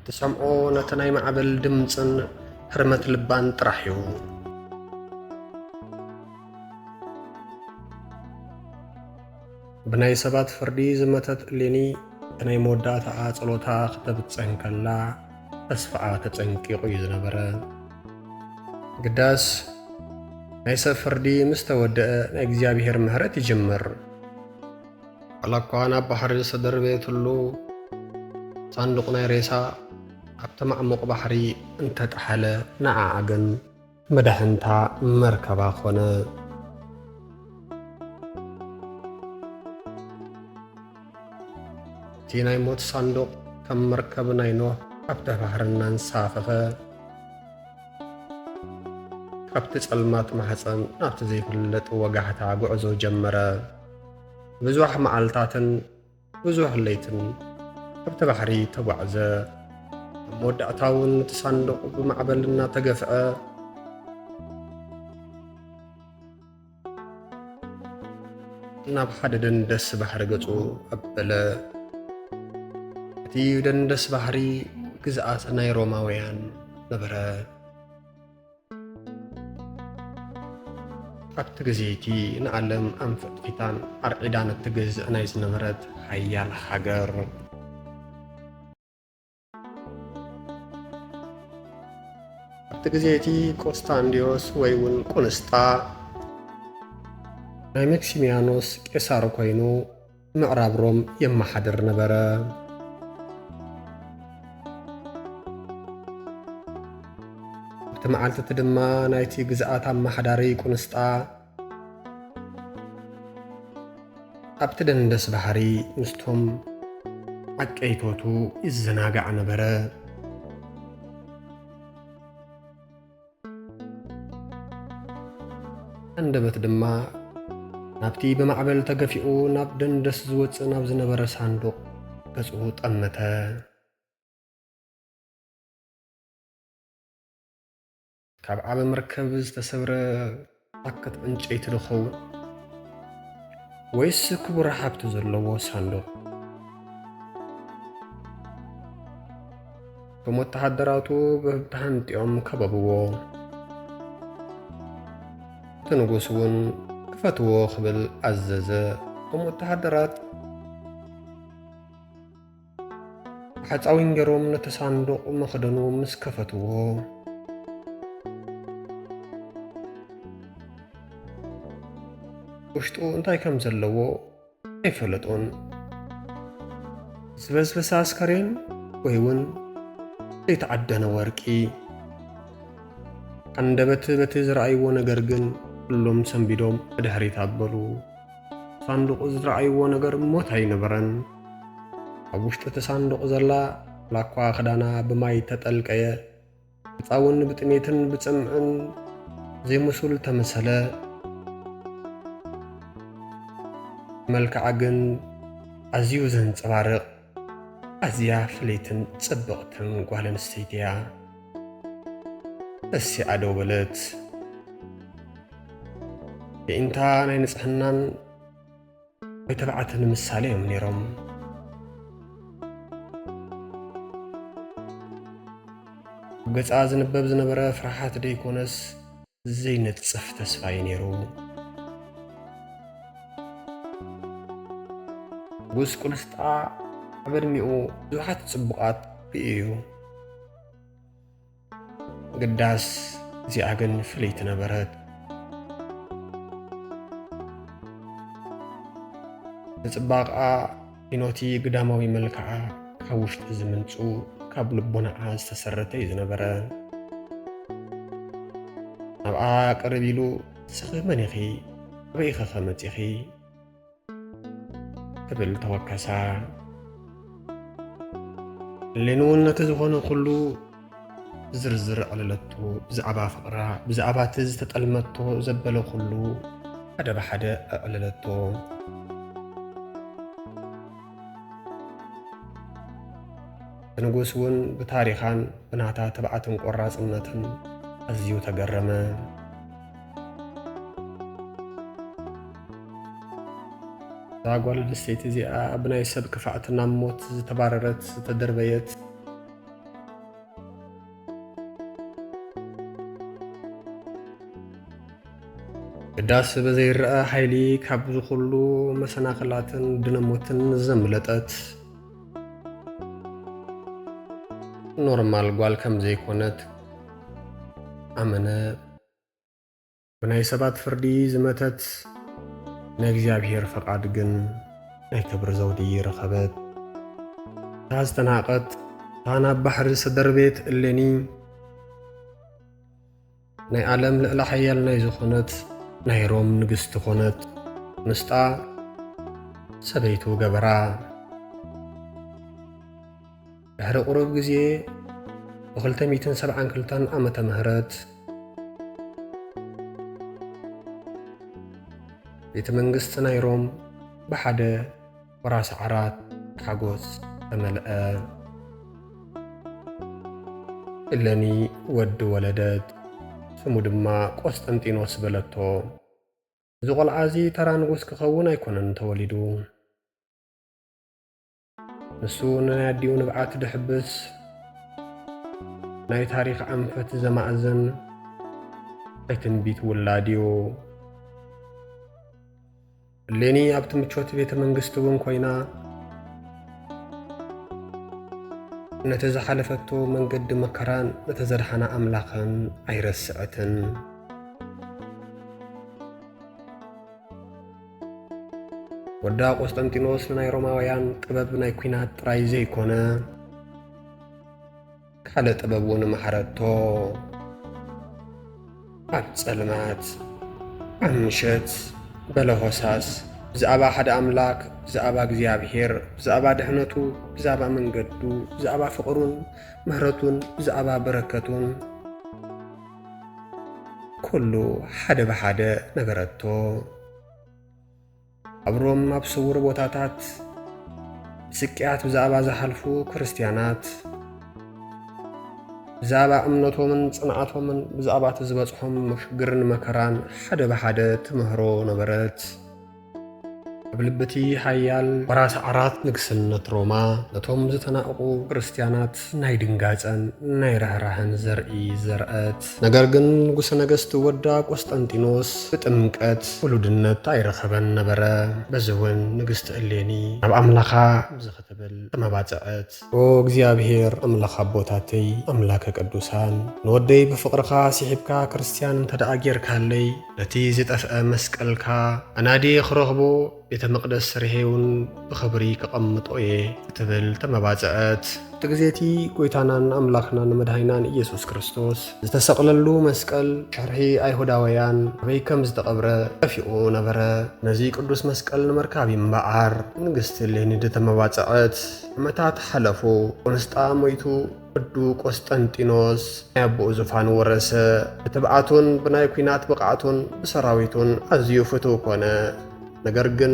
ትሰምዖ ነቲ ናይ ማዕበል ድምጽን ህርመት ልባን ጥራሕ እዩ። ብናይ ሰባት ፍርዲ ዝመተት እሌኒ፣ እቲ ናይ መወዳእታኣ ጸሎታ ክተብጽሕ እንከላ፣ ተስፋኣ ተጸንቂቑ እዩ ዝነበረ። ግዳስ፣ ናይ ሰብ ፍርዲ ምስ ተወደአ፣ ናይ እግዚኣብሔር ምሕረት ይጅምር። ዋላ እኳ ናብ ባሕሪ ዝተደርበየትሉ ሳንዱቕ ናይ ሬሳ ኣብቲ ማዕሙቕ ባሕሪ እንተጠሓለ፣ ንዓኣ ግን መዳሕንታ መርከባ ኾነ። እቲ ናይ ሞት ሳንዱቕ ከም መርከብ ናይ ኖህ ኣብቲ ባሕሪ እናንሳፈፈ፣ ካብቲ ጸልማት ማሕጸን ናብቲ ዘይፍለጥ ወጋሕታ ጉዕዞ ጀመረ። ብዙሕ መዓልታትን ብዙሕ ለይትን ኣብቲ ባሕሪ ተጓዕዘ። ኣብ መወዳእታ እውን እቲ ሳንዱቕ ብማዕበል እናተገፍዐ ናብ ሓደ ደንደስ ባሕሪ ገጹ ኣበለ። እቲ ደንደስ ባሕሪ ግዝኣት ናይ ሮማውያን ነበረ። ኣብቲ ግዜ እቲ ንዓለም ኣንፈጥፊታን ኣርዒዳን እትገዝእ ናይ ዝነበረት ሓያል ሃገር። ኣብቲ ግዜ እቲ ቆስጣንድዮስ ወይ እውን ቁንስጣ ናይ መክሲሚያኖስ ቄሳር ኮይኑ ምዕራብ ሮም የመሓድር ነበረ። ኣብቲ መዓልቲ እቲ ድማ ናይቲ ግዝኣት ኣመሓዳሪ ቁንስጣ ኣብቲ ደንደስ ባሕሪ ምስቶም ዓቀይቶቱ ይዘናጋዕ ነበረ። ኣንደበት ድማ ናብቲ ብማዕበል ተገፊዑ ናብ ደንደስ ዝወጽእ ናብ ዝነበረ ሳንዱቕ ገጹ ጠመተ። ካብ ዓቢ መርከብ ዝተሰብረ ፓከት ዕንጨይቲ ዶ ኸውን? ወይስ ክቡር ሃብቲ ዘለዎ ሳንዱቕ? እቶም ወተሃደራቱ ብተሃንጢኦም ከበብዎ። እቲ ንጉስ እውን ክፈትዎ ክብል ኣዘዘ። እቶም ወተሃደራት ብሓጻዊን ገይሮም ነቲ ሳንዱቕ መኽደኑ ምስ ከፈትዎ፣ ውሽጡ እንታይ ከም ዘለዎ ኣይፈለጡን። ዝበስበሰ ኣስከሬን ወይ እውን ዘይተዓደነ ወርቂ። ኣንደበት በቲ ዝረኣይዎ ነገር ግን ኩሎም ሰንቢዶም ብድሕሪት ኣበሉ። ሳንዱቕ ዝረኣይዎ ነገር ሞት ኣይነበረን። ኣብ ውሽጢ እቲ ሳንዱቕ ዘላ፣ ላኳ ክዳና ብማይ ተጠልቀየ፣ ገጻ እውን ብጥሜትን ብጽምእን ዘይምሱል ተመሰለ። መልክዓ ግን ኣዝዩ ዘንጸባርቕ ኣዝያ ፍልይትን ጽብቕትን ጓል ኣንስተይቲ እያ። ተሲኣ ደው በለት። የኢንታ ናይ ንጽህናን ናይ ትብዓትን ምሳሌ እዮም ነይሮም። ኣብ ገጻ ዝንበብ ዝነበረ ፍርሃት ደይኮነስ ዘይነጽፍ ተስፋ እዩ ነይሩ። ንጉስ ቁልስጣ ኣብ ዕድሚኡ ብዙሓት ጽቡቓት ርእዩ እዩ። ግዳስ እዚኣ ግን ፍልይቲ ነበረት። ንጽባቐኣ ፊኖቲ ግዳማዊ መልክዓ ካብ ውሽጢ ዝምንጩ ካብ ልቦናኣ ዝተሰረተ እዩ ዝነበረ። ናብኣ ቅርብ ኢሉ፣ "ንስኺ መን ኢኺ? ኣበይ ኢኺ ከ መጺኺ?" ክብል ተወከሳ። እሌኒ እውን ነቲ ዝኾነ ኩሉ ዝርዝር ኣዕለለቶ። ብዛዕባ ፍቕራ፣ ብዛዕባ እቲ ዝተጠልመቶ ዘበለ ኩሉ ሓደ ብሓደ ኣዕለለቶ። እቲ ንጉስ እውን ብታሪኻን ብናታ ትብዓትን ቆራጽነትን ኣዝዩ ተገረመ። እዛ ጓል ኣንስተይቲ እዚኣ ብናይ ሰብ ክፍኣት ናብ ሞት ዝተባረረት፣ ዝተደርበየት፣ ግዳስ ብዘይረኣ ሓይሊ ካብዚ ኩሉ መሰናኽላትን ድነ ሞትን ዘምለጠት፣ ኖርማል ጓል ከም ዘይኮነት ኣመነ። ብናይ ሰባት ፍርዲ ዝመተት፣ ናይ እግዚኣብሔር ፈቓድ ግን ናይ ክብሪ ዘውዲ ረኸበት። እታ ዝተናቐት፣ እታ ናብ ባሕሪ ዝተደርበየት እሌኒ፣ ናይ ዓለም ልዕሊ ሓያል ናይ ዝኾነት ናይ ሮም ንግስቲ ኮነት። ምስጣ ሰበይቱ ገበራ። ድሕሪ ቁሩብ ግዜ፣ ብ ክልተ ሚእትን ሰብዓን ክልተን ዓመተ ምህረት፣ ቤተ መንግስቲ ናይ ሮም ብሓደ ወራሲ ዓራት ሓጎስ ተመልአ። እሌኒ ወዲ ወለደት፣ ስሙ ድማ ቆስጠንጢኖስ በለቶ። እዚ ቆልዓ እዚ ተራ ንጉስ ክኸውን ኣይኮነን ተወሊዱ። ንሱ ንናይ ኣዲኡ ንብዓት ድሕብስ፣ ናይ ታሪኽ ኣንፈት ዘማእዝን ናይ ትንቢት ውላድ እዩ። እሌኒ ኣብቲ ምቾት ቤተ መንግስቲ እውን ኮይና፣ ነቲ ዝሓለፈቶ መንገዲ መከራን ነቲ ዘድሓና ኣምላኽን ኣይረስዐትን። ወዳ ቆስጠንጢኖስ ንናይ ሮማውያን ጥበብ ናይ ኲናት ጥራይ ዘይኮነ፣ ካልእ ጥበብ እውን መሃረቶ። ኣብ ጸልማት፣ ኣብ ምሸት፣ በለሆሳስ፣ ብዛዕባ ሓደ ኣምላክ፣ ብዛዕባ እግዚኣብሔር፣ ብዛዕባ ድሕነቱ፣ ብዛዕባ መንገዱ፣ ብዛዕባ ፍቕሩን ምሕረቱን፣ ብዛዕባ በረከቱን፣ ኩሉ ሓደ ብሓደ ነገረቶ። ኣብ ሮም ኣብ ስውር ቦታታት ብስቅያት ብዛዕባ ዝሓልፉ ክርስትያናት፣ ብዛዕባ እምነቶምን ጽንዓቶምን፣ ብዛዕባ እቲ ዝበጽሖም ሽግርን መከራን ሓደ ብሓደ ትምህሮ ነበረት። ኣብ ልቢ እቲ ሓያል ወራሲ ዓራት ንግስነት ሮማ፣ ነቶም ዝተናእቁ ክርስትያናት ናይ ድንጋጸን ናይ ርህራህን ዘርኢ ዘርአት። ነገር ግን ንጉሰ ነገስት ወዳ ቆስጠንጢኖስ ብጥምቀት ውሉድነት ኣይረኸበን ነበረ። በዚ እውን ንግስቲ እሌኒ ናብ ኣምላኻ ከምዚ ክትብል ተመባጽዐት። ኦ እግዚኣብሔር ኣምላኽ ኣቦታተይ፣ ኣምላከ ቅዱሳን፣ ንወደይ ብፍቕርኻ ስሒብካ ክርስትያን እንተ ደኣ ጌርካለይ፣ ነቲ ዝጠፍአ መስቀልካ ኣናድየ ክረኽቦ ቤተ መቕደስ ስርሔ እውን ብኽብሪ ከቐምጦ እየ ክትብል ተመባጽዐት። እቲ ግዜ እቲ ጎይታናን ኣምላኽናን መድሃኒናን ኢየሱስ ክርስቶስ ዝተሰቕለሉ መስቀል ሽርሒ ኣይሁዳውያን ኣበይ ከም ዝተቐብረ ጠፊኡ ነበረ። ነዚ ቅዱስ መስቀል ንምርካብ እምበኣር ንግስቲ እሌኒ ዝተመባጽዐት። ዓመታት ሓለፉ። ቁንስጣ ሞይቱ ወዱ ቆስጠንጢኖስ ናይ ኣቦኡ ዙፋን ወረሰ። ብትብዓቱን ብናይ ኲናት ብቕዓቱን ብሰራዊቱን ኣዝዩ ፍቱው ኮነ። ነገር ግን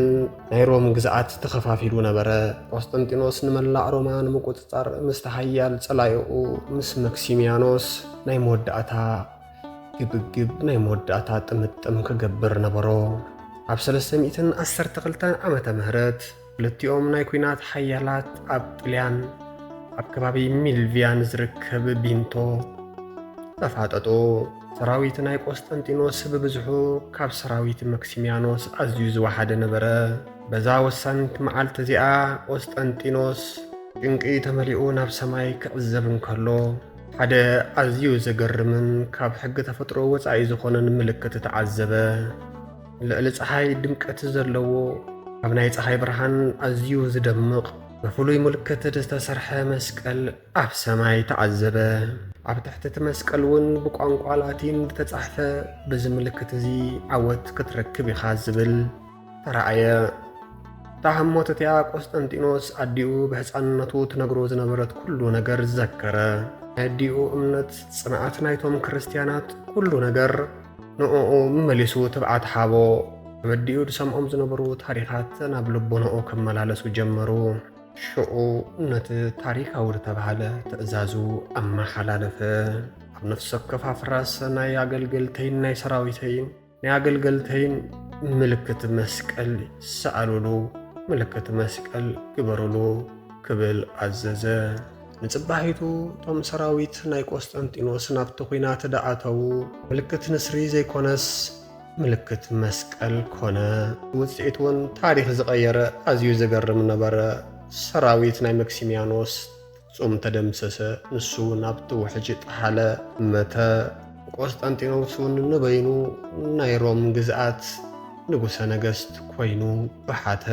ናይ ሮም ግዝኣት ተኸፋፊሉ ነበረ። ቆስጠንጢኖስ ንመላእ ሮማ ንምቁጽጻር ምስቲ ሓያል ጸላኢኡ ምስ መክሲሚያኖስ ናይ መወዳእታ ግብግብ፣ ናይ መወዳእታ ጥምጥም ክገብር ነበሮ። ኣብ ሰለስተ ሚእትን ዓሰርተ ክልተን ዓመተ ምህረት ክልቲኦም ናይ ኲናት ሓያላት ኣብ ጥልያን ኣብ ከባቢ ሚልቪያን ዝርከብ ቢንቶ ተፋጠጡ። ሰራዊት ናይ ቆስጠንጢኖስ ብብዝሑ ካብ ሰራዊት መክሲሚያኖስ ኣዝዩ ዝወሓደ ነበረ። በዛ ወሳኒት መዓልቲ እዚኣ ቆስጠንጢኖስ ጭንቂ ተመሊኡ ናብ ሰማይ ክዕዘብ እንከሎ፣ ሓደ ኣዝዩ ዘገርምን ካብ ሕጊ ተፈጥሮ ወጻኢ ዝኾነን ምልክት ተዓዘበ። ልዕሊ ጸሓይ ድምቀት ዘለዎ፣ ኣብ ናይ ጸሓይ ብርሃን ኣዝዩ ዝደምቕ፣ ብፍሉይ ምልክት ዝተሰርሐ መስቀል ኣብ ሰማይ ተዓዘበ። ኣብ ትሕቲ እቲ መስቀል እውን ብቋንቋ ላቲን ዝተጻሕፈ፣ "በዚ ምልክት እዚ ዓወት ክትረክብ ኢኻ" ዝብል ተራእየ። እታ ህሞት እቲኣ ቆስጠንጢኖስ ኣዲኡ ብሕፃንነቱ ትነግሮ ዝነበረት ኩሉ ነገር ዘከረ። ናይ ኣዲኡ እምነት፣ ጽንዓት ናይቶም ክርስትያናት፣ ኩሉ ነገር ንዕኡ መሊሱ ትብዓት ሃቦ። ኣብ ኣዲኡ ዝሰምዖም ዝነበሩ ታሪኻት ናብ ልቦናኡ ክመላለሱ ጀመሩ። ሽዑ ነቲ ታሪኻዊ ዝተባህለ ትእዛዙ ኣመሓላለፈ። ኣብ ነፍሲ ወከፍ ኣፍራስ ናይ ኣገልገልተይን ናይ ሰራዊተይን ናይ ኣገልገልተይን ምልክት መስቀል ሰኣሉሉ፣ ምልክት መስቀል ግበሩሉ ክብል ኣዘዘ። ንጽባሒቱ እቶም ሰራዊት ናይ ቆስጠንጢኖስ ናብቲ ኲናት ደኣተዉ። ምልክት ንስሪ ዘይኮነስ ምልክት መስቀል ኮነ። ውጽኢት እውን ታሪኽ ዝቐየረ ኣዝዩ ዘገርም ነበረ። ሰራዊት ናይ መክሲሚያኖስ ፍጹም ተደምሰሰ። ንሱ ናብቲ ውሕጅ ጠሓለ፣ መተ። ቆስጠንጢኖስ እውን ንበይኑ ናይ ሮም ግዝኣት ንጉሰ ነገስት ኮይኑ በሓተ።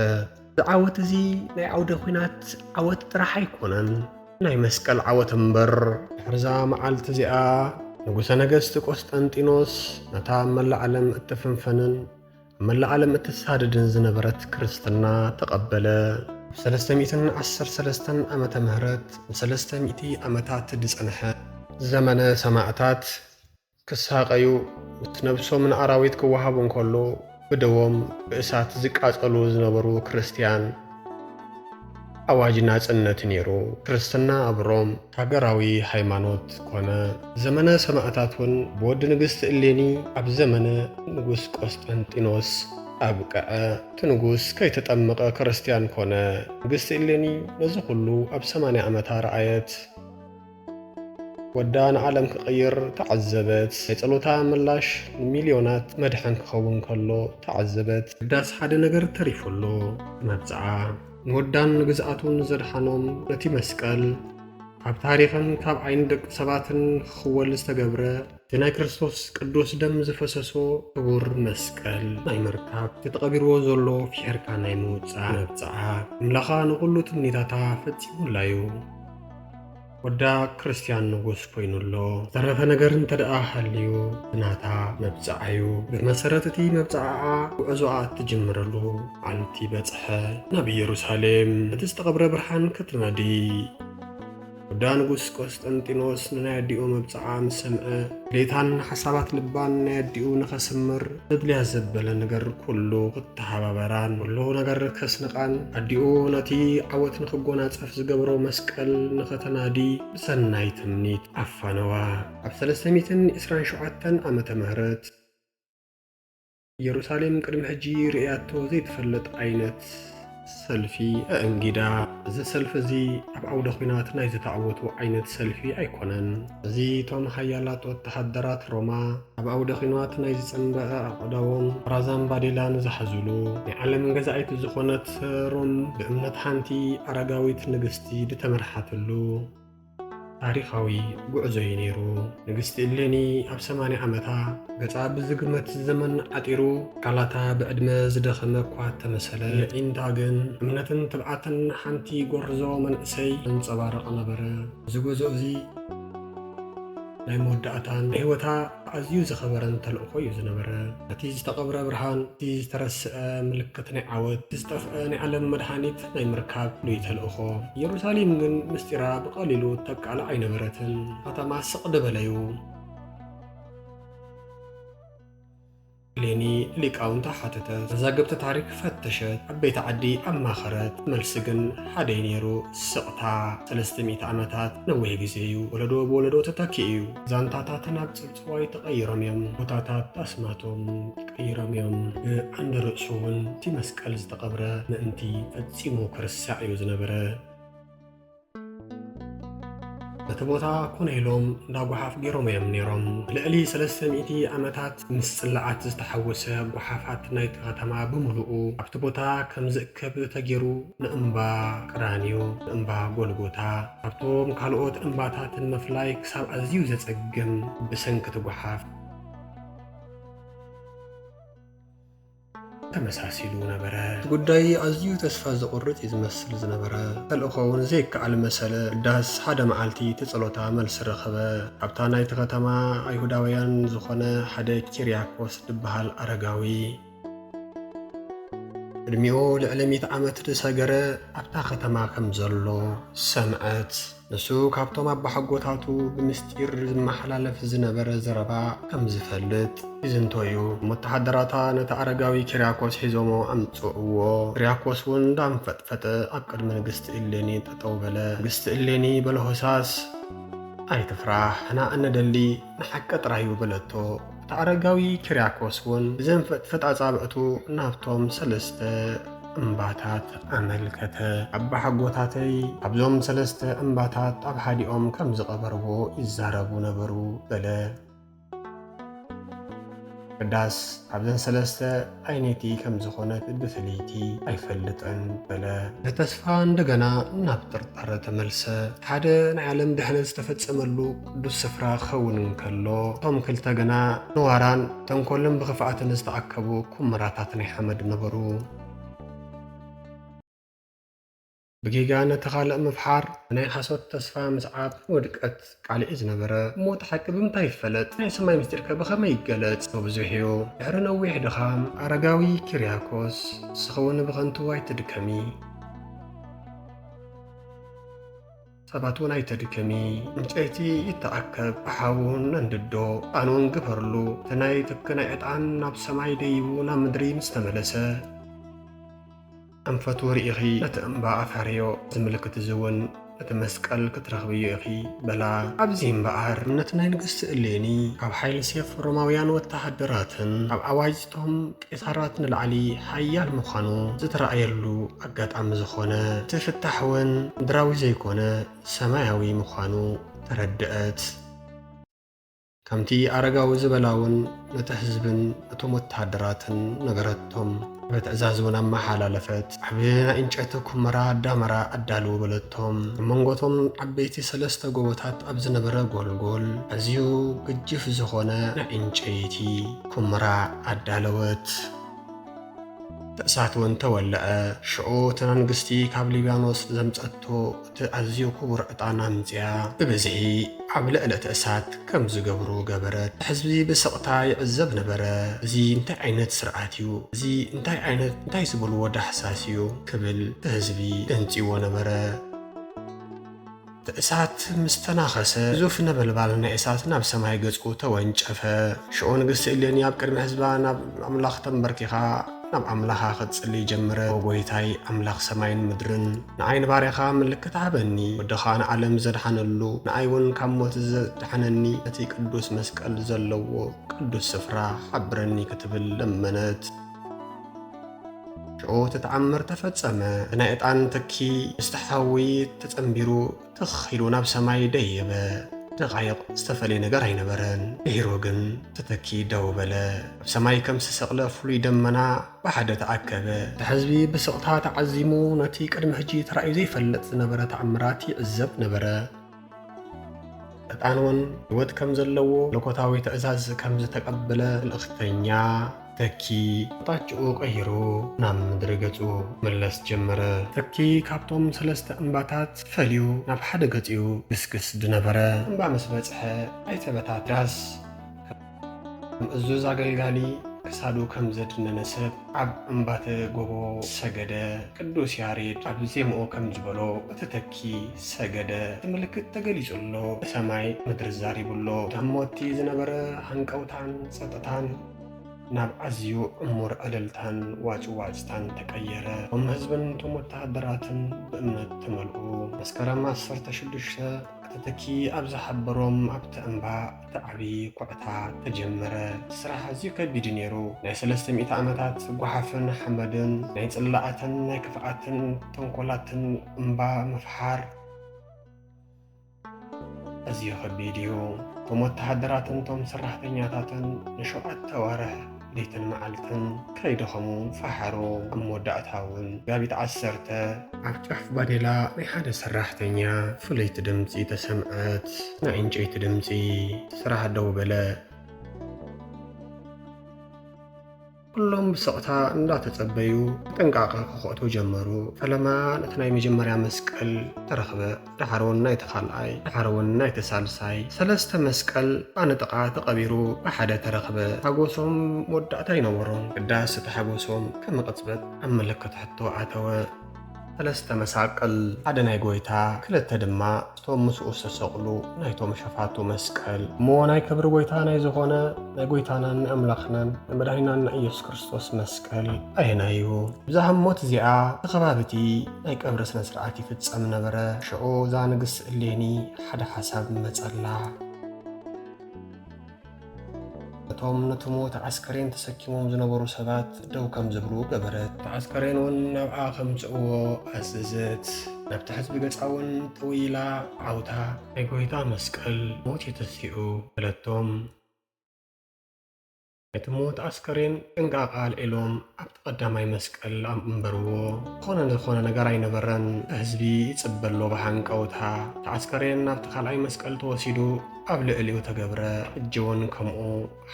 እዚ ዓወት እዚ ናይ ዓውደ ኲናት ዓወት ጥራሕ ኣይኮነን፣ ናይ መስቀል ዓወት እምበር። ድሕርዛ መዓልቲ እዚኣ ንጉሰ ነገስት ቆስጠንጢኖስ ነታ ኣብ መላእ ዓለም እትፍንፈንን ኣብ መላእ ዓለም እትሳደድን ዝነበረት ክርስትና ተቐበለ። ኣብ ሰለስተ ሚእትን ዓሰርተ ሰለስተን ዓመተ ምህረት፣ ንሰለስተ ሚእቲ ዓመታት ዝጸንሐ ዘመነ ሰማእታት ክሳቐዩ፣ ምስ ነብሶም ንኣራዊት ክወሃቡ እንከሎ፣ ብደዎም ብእሳት ዝቃጸሉ ዝነበሩ ክርስትያን፣ ኣዋጅ ናጽነት ነይሩ። ክርስትና ኣብ ሮም ሃገራዊ ሃይማኖት ኮነ። ዘመነ ሰማእታት እውን ብወዲ ንግስቲ እሌኒ ኣብ ዘመነ ንጉስ ቆስጠንጢኖስ ኣብቅዐ። እቲ ንጉስ ከይተጠመቐ ክርስትያን ኮነ። ንግስቲ እሌኒ ነዚ ኩሉ ኣብ ሰማንያ ዓመታ ረኣየት። ወዳ ንዓለም ክቕይር ተዓዘበት። ናይ ጸሎታ ምላሽ ንሚልዮናት መድሕን ክኸውን ከሎ ተዓዘበት። ግዳስ ሓደ ነገር ተሪፉ ኣሎ። መብጽዓ። ንወዳን ንግዝኣቱን ዘድሓኖም ነቲ መስቀል፣ ካብ ታሪኽን ካብ ዓይኒ ደቂ ሰባትን ክኽወል ዝተገብረ፣ እቲ ናይ ክርስቶስ ቅዱስ ደም ዝፈሰሶ ክቡር መስቀል ናይ ምርካብ፣ እቲ ተቐቢርዎ ዘሎ ፊሕርካ ናይ ምውጻእ መብጽዓ። ኣምላኻ ንኹሉ ትምኒታታ ፈጺሙላ እዩ። ወዳ ክርስትያን ንጉስ ኮይኑ ኣሎ። ዝተረፈ ነገር እንተ ደኣ ሃልዩ፣ ብናታ መብጽዓ እዩ። ብመሰረት እቲ መብጽዓኣ፣ ጉዕዞኣ እትጅምረሉ መዓልቲ በጽሐ። ናብ ኢየሩሳሌም እቲ ዝተቐብረ ብርሃን ክትነዲ። ወዳ ንጉስ ቆስጠንጢኖስ ንናይ ኣዲኡ መብጽዓ ምስ ሰምዐ፣ ድሌታን ሓሳባት ልባን ናይ ኣዲኡ ንኸስምር፣ ዘድልያ ዘበለ ነገር ኩሉ ክተሓባበራን፣ ኩሉ ነገር ከስንቓን፣ ኣዲኡ ነቲ ዓወት ንኽጎናጸፍ ዝገብሮ መስቀል ንኸተናዲ ብሰናይ ትምኒት ኣፋነዋ። ኣብ ሰለስተ ሚእትን ዕስራን ሸውዓተን ዓመተ ምህረት፣ ኢየሩሳሌም ቅድሚ ሕጂ ርእያቶ ዘይትፈልጥ ዓይነት ሰልፊ ኣእንጊዳ። እዚ ሰልፊ እዚ ኣብ ዓውደ ኲናት ናይ ዝተዓወቱ ዓይነት ሰልፊ ኣይኮነን። እዚ እቶም ሓያላት ወተሃደራት ሮማ ኣብ ዓውደ ኲናት ናይ ዝጸንበዐ ኣእዳዎም ራዛን ባዴላን ዝሓዙሉ፣ ናይ ዓለም ገዛኢት ዝኾነት ሮም ብእምነት ሓንቲ ኣረጋዊት ንግስቲ ዝተመርሓትሉ ታሪኻዊ ጉዕዞ እዩ ነይሩ። ንግስቲ እሌኒ ኣብ ሰማንያ ዓመታ፣ ገጻ ብዝግመት ዘመን ዓጢሩ፣ ኣካላታ ብዕድመ ዝደኸመ እኳ ተመሰለ፣ የዒንታ ግን እምነትን ትብዓትን ሓንቲ ጎርዞ መንእሰይ ተንጸባርቕ ነበረ። እዚ ጉዕዞ እዚ ናይ መወዳእታን ህይወታ ኣዝዩ ዝኸበረን ተልእኾ እዩ ዝነበረ። እቲ ዝተቐብረ ብርሃን፣ እቲ ዝተረስዐ ምልክት ናይ ዓወት፣ እቲ ዝጠፍአ ናይ ዓለም መድሃኒት ናይ ምርካብ ፍሉይ ተልእኾ። ኢየሩሳሌም ግን ምስጢራ ብቐሊሉ ተቃልዕ ኣይነበረትን። ከተማ ስቕ ዝበለ እዩ። ሌኒ ሊቃውንታ ሓተተት፣ መዛግብቲ ታሪክ ፈተሸት፣ ዓበይቲ ዓዲ ኣማኸረት። መልሲ ግን ሓደ እዩ ነይሩ፣ ስቕታ። ሰለስተ ሚእቲ ዓመታት ነዊሕ ግዜ እዩ። ወለዶ ብወለዶ ተተኪኡ እዩ። ዛንታታት ናብ ጽውጽዋይ ተቐይሮም እዮም። ቦታታት ኣስማቶም ተቐይሮም እዮም። ብዓንዲ ርእሱ እውን እቲ መስቀል ዝተቐብረ ምእንቲ ፈጺሙ ክርስዕ እዩ ዝነበረ። ነቲ ቦታ ኮነ ኢሎም እንዳ ጓሓፍ ገይሮም እዮም ነይሮም። ልዕሊ ሰለስተ ሚእቲ ዓመታት ምስ ጽላዓት ዝተሓወሰ ጓሓፋት ናይቲ ከተማ ብምሉኡ ኣብቲ ቦታ ከም ዝእከብ ተገይሩ፣ ንእምባ ቀራንዮ፣ ንእምባ ጎልጎታ ካብቶም ካልኦት እምባታት ንምፍላይ ክሳብ ኣዝዩ ዘጸግም ብሰንኪ እቲ ጓሓፍ ተመሳሲሉ ነበረ። እቲ ጉዳይ ኣዝዩ ተስፋ ዘቑርጽ እዩ ዝመስል ዝነበረ። ተልእኾ እውን ዘይከኣል መሰለ። ዳስ ሓደ መዓልቲ እቲ ጸሎታ መልሲ ረኸበ። ካብታ ናይቲ ከተማ ኣይሁዳውያን ዝኾነ ሓደ ኪርያኮስ ዝበሃል ኣረጋዊ፣ ዕድሚኡ ልዕሊ ሚእቲ ዓመት ዝሰገረ፣ ኣብታ ከተማ ከም ዘሎ ሰምዐት። ንሱ ካብቶም ኣባሓጎታቱ ብምስጢር ዝመሓላለፍ ዝነበረ ዘረባ ከም ዝፈልጥ ይዝንቶ እዩ። ወተሃደራታ ነቲ ኣረጋዊ ኪርያኮስ ሒዞሞ ኣምጽእዎ። ኪርያኮስ እውን እንዳንፈጥፈጠ ኣብ ቅድሚ ንግስቲ እሌኒ ጠጠው በለ። ንግስቲ እሌኒ በለሆሳስ፣ "ኣይትፍራህ፣ ሕና እነደሊ ንሓቂ ጥራይ እዩ" በለቶ። እቲ ኣረጋዊ ኪርያኮስ እውን ብዘንፈጥፈጥ ኣጻብዕቱ ናብቶም ሰለስተ እምባታት ኣመልከተ። ኣባሓጎታተይ ኣብዞም ሰለስተ እምባታት ኣብ ሓዲኦም ከም ዝቐበርዎ ይዛረቡ ነበሩ በለ። ዳስ ካብዘን ሰለስተ ኣየነይቲ ከም ዝኾነት ብፍልይቲ ኣይፈልጥን በለ። ብተስፋ እንደገና ናብ ጥርጣረ ተመልሰ። ሓደ ናይ ዓለም ድሕነት ዝተፈጸመሉ ቅዱስ ስፍራ ክኸውን እንከሎ፣ እቶም ክልተ ግና ንዋራን ተንኮልን ብኽፍኣትን ዝተኣከቡ ኩምራታት ናይ ሓመድ ነበሩ። ብጌጋ ነቲ ካልእ ምፍሓር፣ ናይ ሓሶት ተስፋ ምስዓብ፣ ውድቀት ቃልዒ ዝነበረ። እሞ እቲ ሓቂ ብምንታይ ይፈለጥ? ናይ ሰማይ ምስጢርከ ብኸመይ ይገለጽ? ብዙሕ እዩ። ድሕሪ ነዊሕ ድኻም፣ ኣረጋዊ ኪርያኮስ፣ ንስኺ እውን ብኸንቱ ኣይትድከሚ። ሰባት እውን ኣይተድክሚ። ዕንጨይቲ ይተኣከብ፣ ብሓዊ እውን ነንድዶ፣ ዕጣን እውን ግበርሉ። እቲ ናይ ትኪ ናይ ዕጣን ናብ ሰማይ ደይቡ ናብ ምድሪ ምስ ተመለሰ፣ ኣንፈቱ ርኢኺ ነቲ እምባ ኣፍሕርዮ፣ እዚ ምልክት እዚ እውን ነቲ መስቀል ክትረኽብዮ ኢኺ በላ። ኣብዚ እምበኣር፣ እምነት ናይ ንግስቲ እሌኒ፣ ካብ ሓይሊ ሴፍ ሮማውያን ወተሃደራትን ካብ ኣዋጅቶም ቄሳራት ንላዕሊ ሓያል ምዃኑ ዝተረኣየሉ ኣጋጣሚ ዝኾነ፣ እቲ ፍታሕ እውን ምድራዊ ዘይኮነ ሰማያዊ ምዃኑ ተረድአት። ከምቲ ኣረጋዊ ዝበላ እውን ነቲ ህዝብን ነቶም ወተሃደራትን ነገረቶም። ብትእዛዝ እውን ኣመሓላለፈት። ዓቢ ናይ ዕንጨይቲ ኩምራ ዳመራ ኣዳልዉ በለቶም። ኣብ መንጎቶም ዓበይቲ ሰለስተ ጎቦታት ኣብ ዝነበረ ጎልጎል ኣዝዩ ግጅፍ ዝኾነ ናይ ዕንጨይቲ ኩምራ ኣዳለወት። እቲ እሳት እውን ተወልዐ። ሽዑ እታ ንግስቲ ካብ ሊባኖስ ዘምጸቶ እቲ ኣዝዩ ክቡር ዕጣን ኣምጺኣ ብብዝሒ ኣብ ልዕሊ እቲ እሳት ከም ዝገብሩ ገበረት። ህዝቢ ብስቕታ ይዕዘብ ነበረ። "እዚ እንታይ ዓይነት ስርዓት እዩ? እዚ እንታይ ዓይነት፣ እንታይ ዝበልዎ ዳህሳስ እዩ?" ክብል እቲ ህዝቢ ደንጺዎ ነበረ። እቲ እሳት ምስ ተናኸሰ፣ ግዙፍ ነበልባል ናይ እሳት ናብ ሰማይ ገጹ ተወንጨፈ። ሽዑ ንግስቲ እሌኒ ኣብ ቅድሚ ህዝባ ናብ ኣምላኽ ተንበርኪኻ ናብ ኣምላኻ ክትጽሊ ጀመረት። "ኦ ጎይታይ፣ ኣምላኽ ሰማይን ምድርን፣ ንዓይ ንባርያኻ ምልክት ሃበኒ። ወድኻ ንዓለም ዘድሓነሉ፣ ንዓይ እውን ካብ ሞት ዘድሓነኒ ነቲ ቅዱስ መስቀል ዘለዎ ቅዱስ ስፍራ ሓብረኒ" ክትብል ለመነት። ሽዑ እቲ ተኣምር ተፈጸመ። እቲ ናይ ዕጣን ትኪ ምስቲ ሓዊ ተጸንቢሩ ትኽ ኢሉ ናብ ሰማይ ደየበ። ደቓይቕ ዝተፈልየ ነገር ኣይነበረን። ድሒሩ ግን እቲ ትኪ ደው በለ። ኣብ ሰማይ ከም ዝተሰቕለ ፍሉይ ደመና ብሓደ ተኣከበ። እቲ ህዝቢ ብስቕታ ተዓዚሙ ነቲ ቅድሚ ሕጂ ተራእዩ ዘይፈልጥ ዝነበረ ተኣምራት ይዕዘብ ነበረ። ዕጣን እውን ህይወት ከም ዘለዎ መለኮታዊ ትእዛዝ ከም ዝተቐበለ መልእኽተኛ ተኪ ኣቕጣጫኡ ቀይሩ ናብ ምድሪ ገጹ መለስ ጀመረ። ተኪ ካብቶም ሰለስተ እምባታት ፈልዩ ናብ ሓደ ገጽኡ ግስግስ ድነበረ። እምባ ምስ በጽሐ ኣይተበታተን። ከም እዙዝ ኣገልጋሊ ክሳዱ ከም ዘድነነ ሰብ ኣብ እምባተ ጎቦ ሰገደ። ቅዱስ ያሬድ ኣብ ዜምኡ ከም ዝበሎ እቲ ተኪ ሰገደ። እቲ ምልክት ተገሊጹ ኣሎ። ሰማይ ምድሪ ዛሪቡ ኣሎ። ተሞቲ ዝነበረ ሃንቀውታን ጸጥታን ናብ ኣዝዩ ዕሙር ዕልልታን ዋጭዋጭታን ተቀየረ። እቶም ህዝብን እቶም ወተሃደራትን ብእምነት ተመልኡ። መስከረም ዓሰርተ ሽዱሽተ እቲ ተኪ ኣብ ዝሓበሮም ኣብቲ እምባ እቲ ዓቢ ኩዕታ ተጀመረ። እቲ ስራሕ ኣዝዩ ከቢድ ነይሩ። ናይ ሰለስተ ሚእቲ ዓመታት ጓሓፍን ሓመድን ናይ ጽላኣትን ናይ ክፍኣትን ተንኮላትን እምባ ምፍሓር ኣዝዩ ከቢድ እዩ። እቶም ወተሃደራትን እቶም ሰራሕተኛታትን ንሸውዓተ ኣዋርሕ ለይትን መዓልትን ከይደኸሙ ፈሓሩ። ኣብ መወዳእታ እውን መጋቢት ዓሰርተ ኣብ ጫፍ ባዴላ ናይ ሓደ ሰራሕተኛ ፍልይቲ ድምጺ ተሰምዐት። ናይ ዕንጨይቲ ድምጺ። ስራሕ ደው በለ። ኩሎም ብስቕታ እንዳተጸበዩ ብጥንቃቐ ክኾቱ ጀመሩ። ፈለማ ነቲ ናይ መጀመርያ መስቀል ተረኽበ። ደሓር እውን ናይቲ ካልኣይ፣ ደሓር እውን ናይቲ ሳልሳይ። ሰለስተ መስቀል ብኣንጥቓ ተቐቢሩ ብሓደ ተረኽበ። ሓጎሶም መወዳእታ ኣይነበሮን። ግዳስ እቲ ሓጎሶም ከም ቅጽበት ኣብ ምልክት ሕቶ ኣተወ። ሰለስተ መሳቕል፣ ሓደ ናይ ጐይታ፣ ክልተ ድማ እቶም ምስኡ ዝተሰቕሉ ናይቶም ሸፋቱ መስቀል። እሞ ናይ ክብሪ ጐይታ ናይ ዝኾነ ናይ ጐይታናን ናይ ኣምላኽናን ናይ መድኃኒናን ናይ ኢየሱስ ክርስቶስ መስቀል ኣየናይ እዩ? ብዛ ህሞት እዚኣ እቲ ከባቢ እቲ ናይ ቀብሪ ስነ ስርዓት ይፍጸም ነበረ። ሽዑ እዛ ንግስቲ እሌኒ ሓደ ሓሳብ መጸላ። እቶም ነቲ ምዉት ዓስከሬን ተሰኪሞም ዝነበሩ ሰባት ደው ከም ዝብሉ ገበረት። እቲ ዓስከሬን እውን ናብኣ ከምጽእዎ ኣዘዘት። ናብቲ ሕዝቢ ገጻ እውን ጥውይ ኢላ ዓውታ፣ ናይ ጐይታ መስቀል ሞት እዩ ተሲኡ በለቶም። ነቲ ምዉት ዓስከሬን ጥንቃቐ ኣልዒሎም ኣብቲ ቀዳማይ መስቀል ኣንበርዎ። ዝኾነ ዝኾነ ነገር ኣይነበረን። ህዝቢ ይጽበ ኣሎ ብሃንቀውታ። እቲ ዓስከሬን ናብቲ ካልኣይ መስቀል ተወሲዱ ኣብ ልዕሊኡ ተገብረ። ሕጂ እውን ከምኡ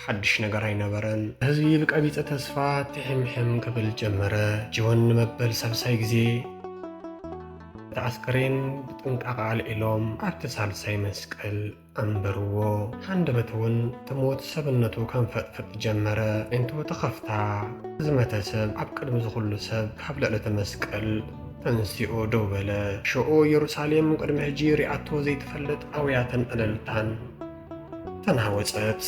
ሓድሽ ነገር ኣይነበረን። ህዝቢ ብቀቢጸ ተስፋ ትሕምሕም ክብል ጀመረ። ሕጂ እውን ንመበል ሳልሳይ ግዜ እቲ ዓስከሬን ብጥንቃቐ ኣልዒሎም ኣብቲ ሳልሳይ መስቀል ኣንበርዎ። ሃንደበት እውን እቲ ምዉት ሰብነቱ ከንፈጥፍጥ ጀመረ። ኣዒንቱ ተኸፍታ። ዝመተ ሰብ ኣብ ቅድሚ ዝኹሉ ሰብ ካብ ልዕሊ እቲ መስቀል ተንሲኡ ደው በለ። ሽዑ ኢየሩሳሌም ቅድሚ ሕጂ ሪኣቶ ዘይትፈልጥ ኣውያትን ዕልልታን ተናወጸት።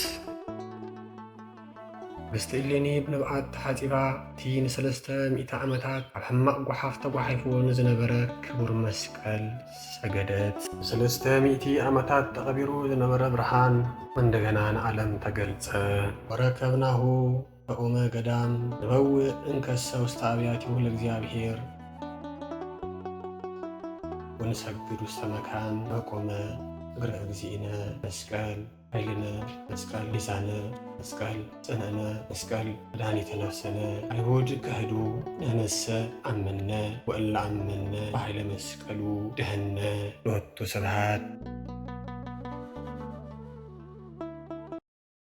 ንግስቲ እሌኒ ብንብዓት ተሓጺባ፣ እቲ ንሰለስተ ሚእቲ ዓመታት ኣብ ሕማቕ ጓሓፍ ተጓሒፉ ንዝነበረ ክቡር መስቀል ሰገደት። ንሰለስተ ሚእቲ ዓመታት ተቐቢሩ ዝነበረ ብርሃን እንደገና ንዓለም ተገልጸ። ወረከብናሁ ከቆመ ገዳም ንበውእ እንከሰ ውስተ አብያቲሁ ለእግዚአብሔር ወንሰግድ ውስተ መካን ከቆመ እግረ እግዚእነ መስቀል ኃይልነ መስቀል ሊሳነ መስቀል ጽንዕነ መስቀል መድኃኒተ ነፍስነ። አይሁድ ከህዱ ንሕነሰ አመነ ወእለ አመነ በኃይለ መስቀሉ ደህነ። ሎቱ ስብሐት።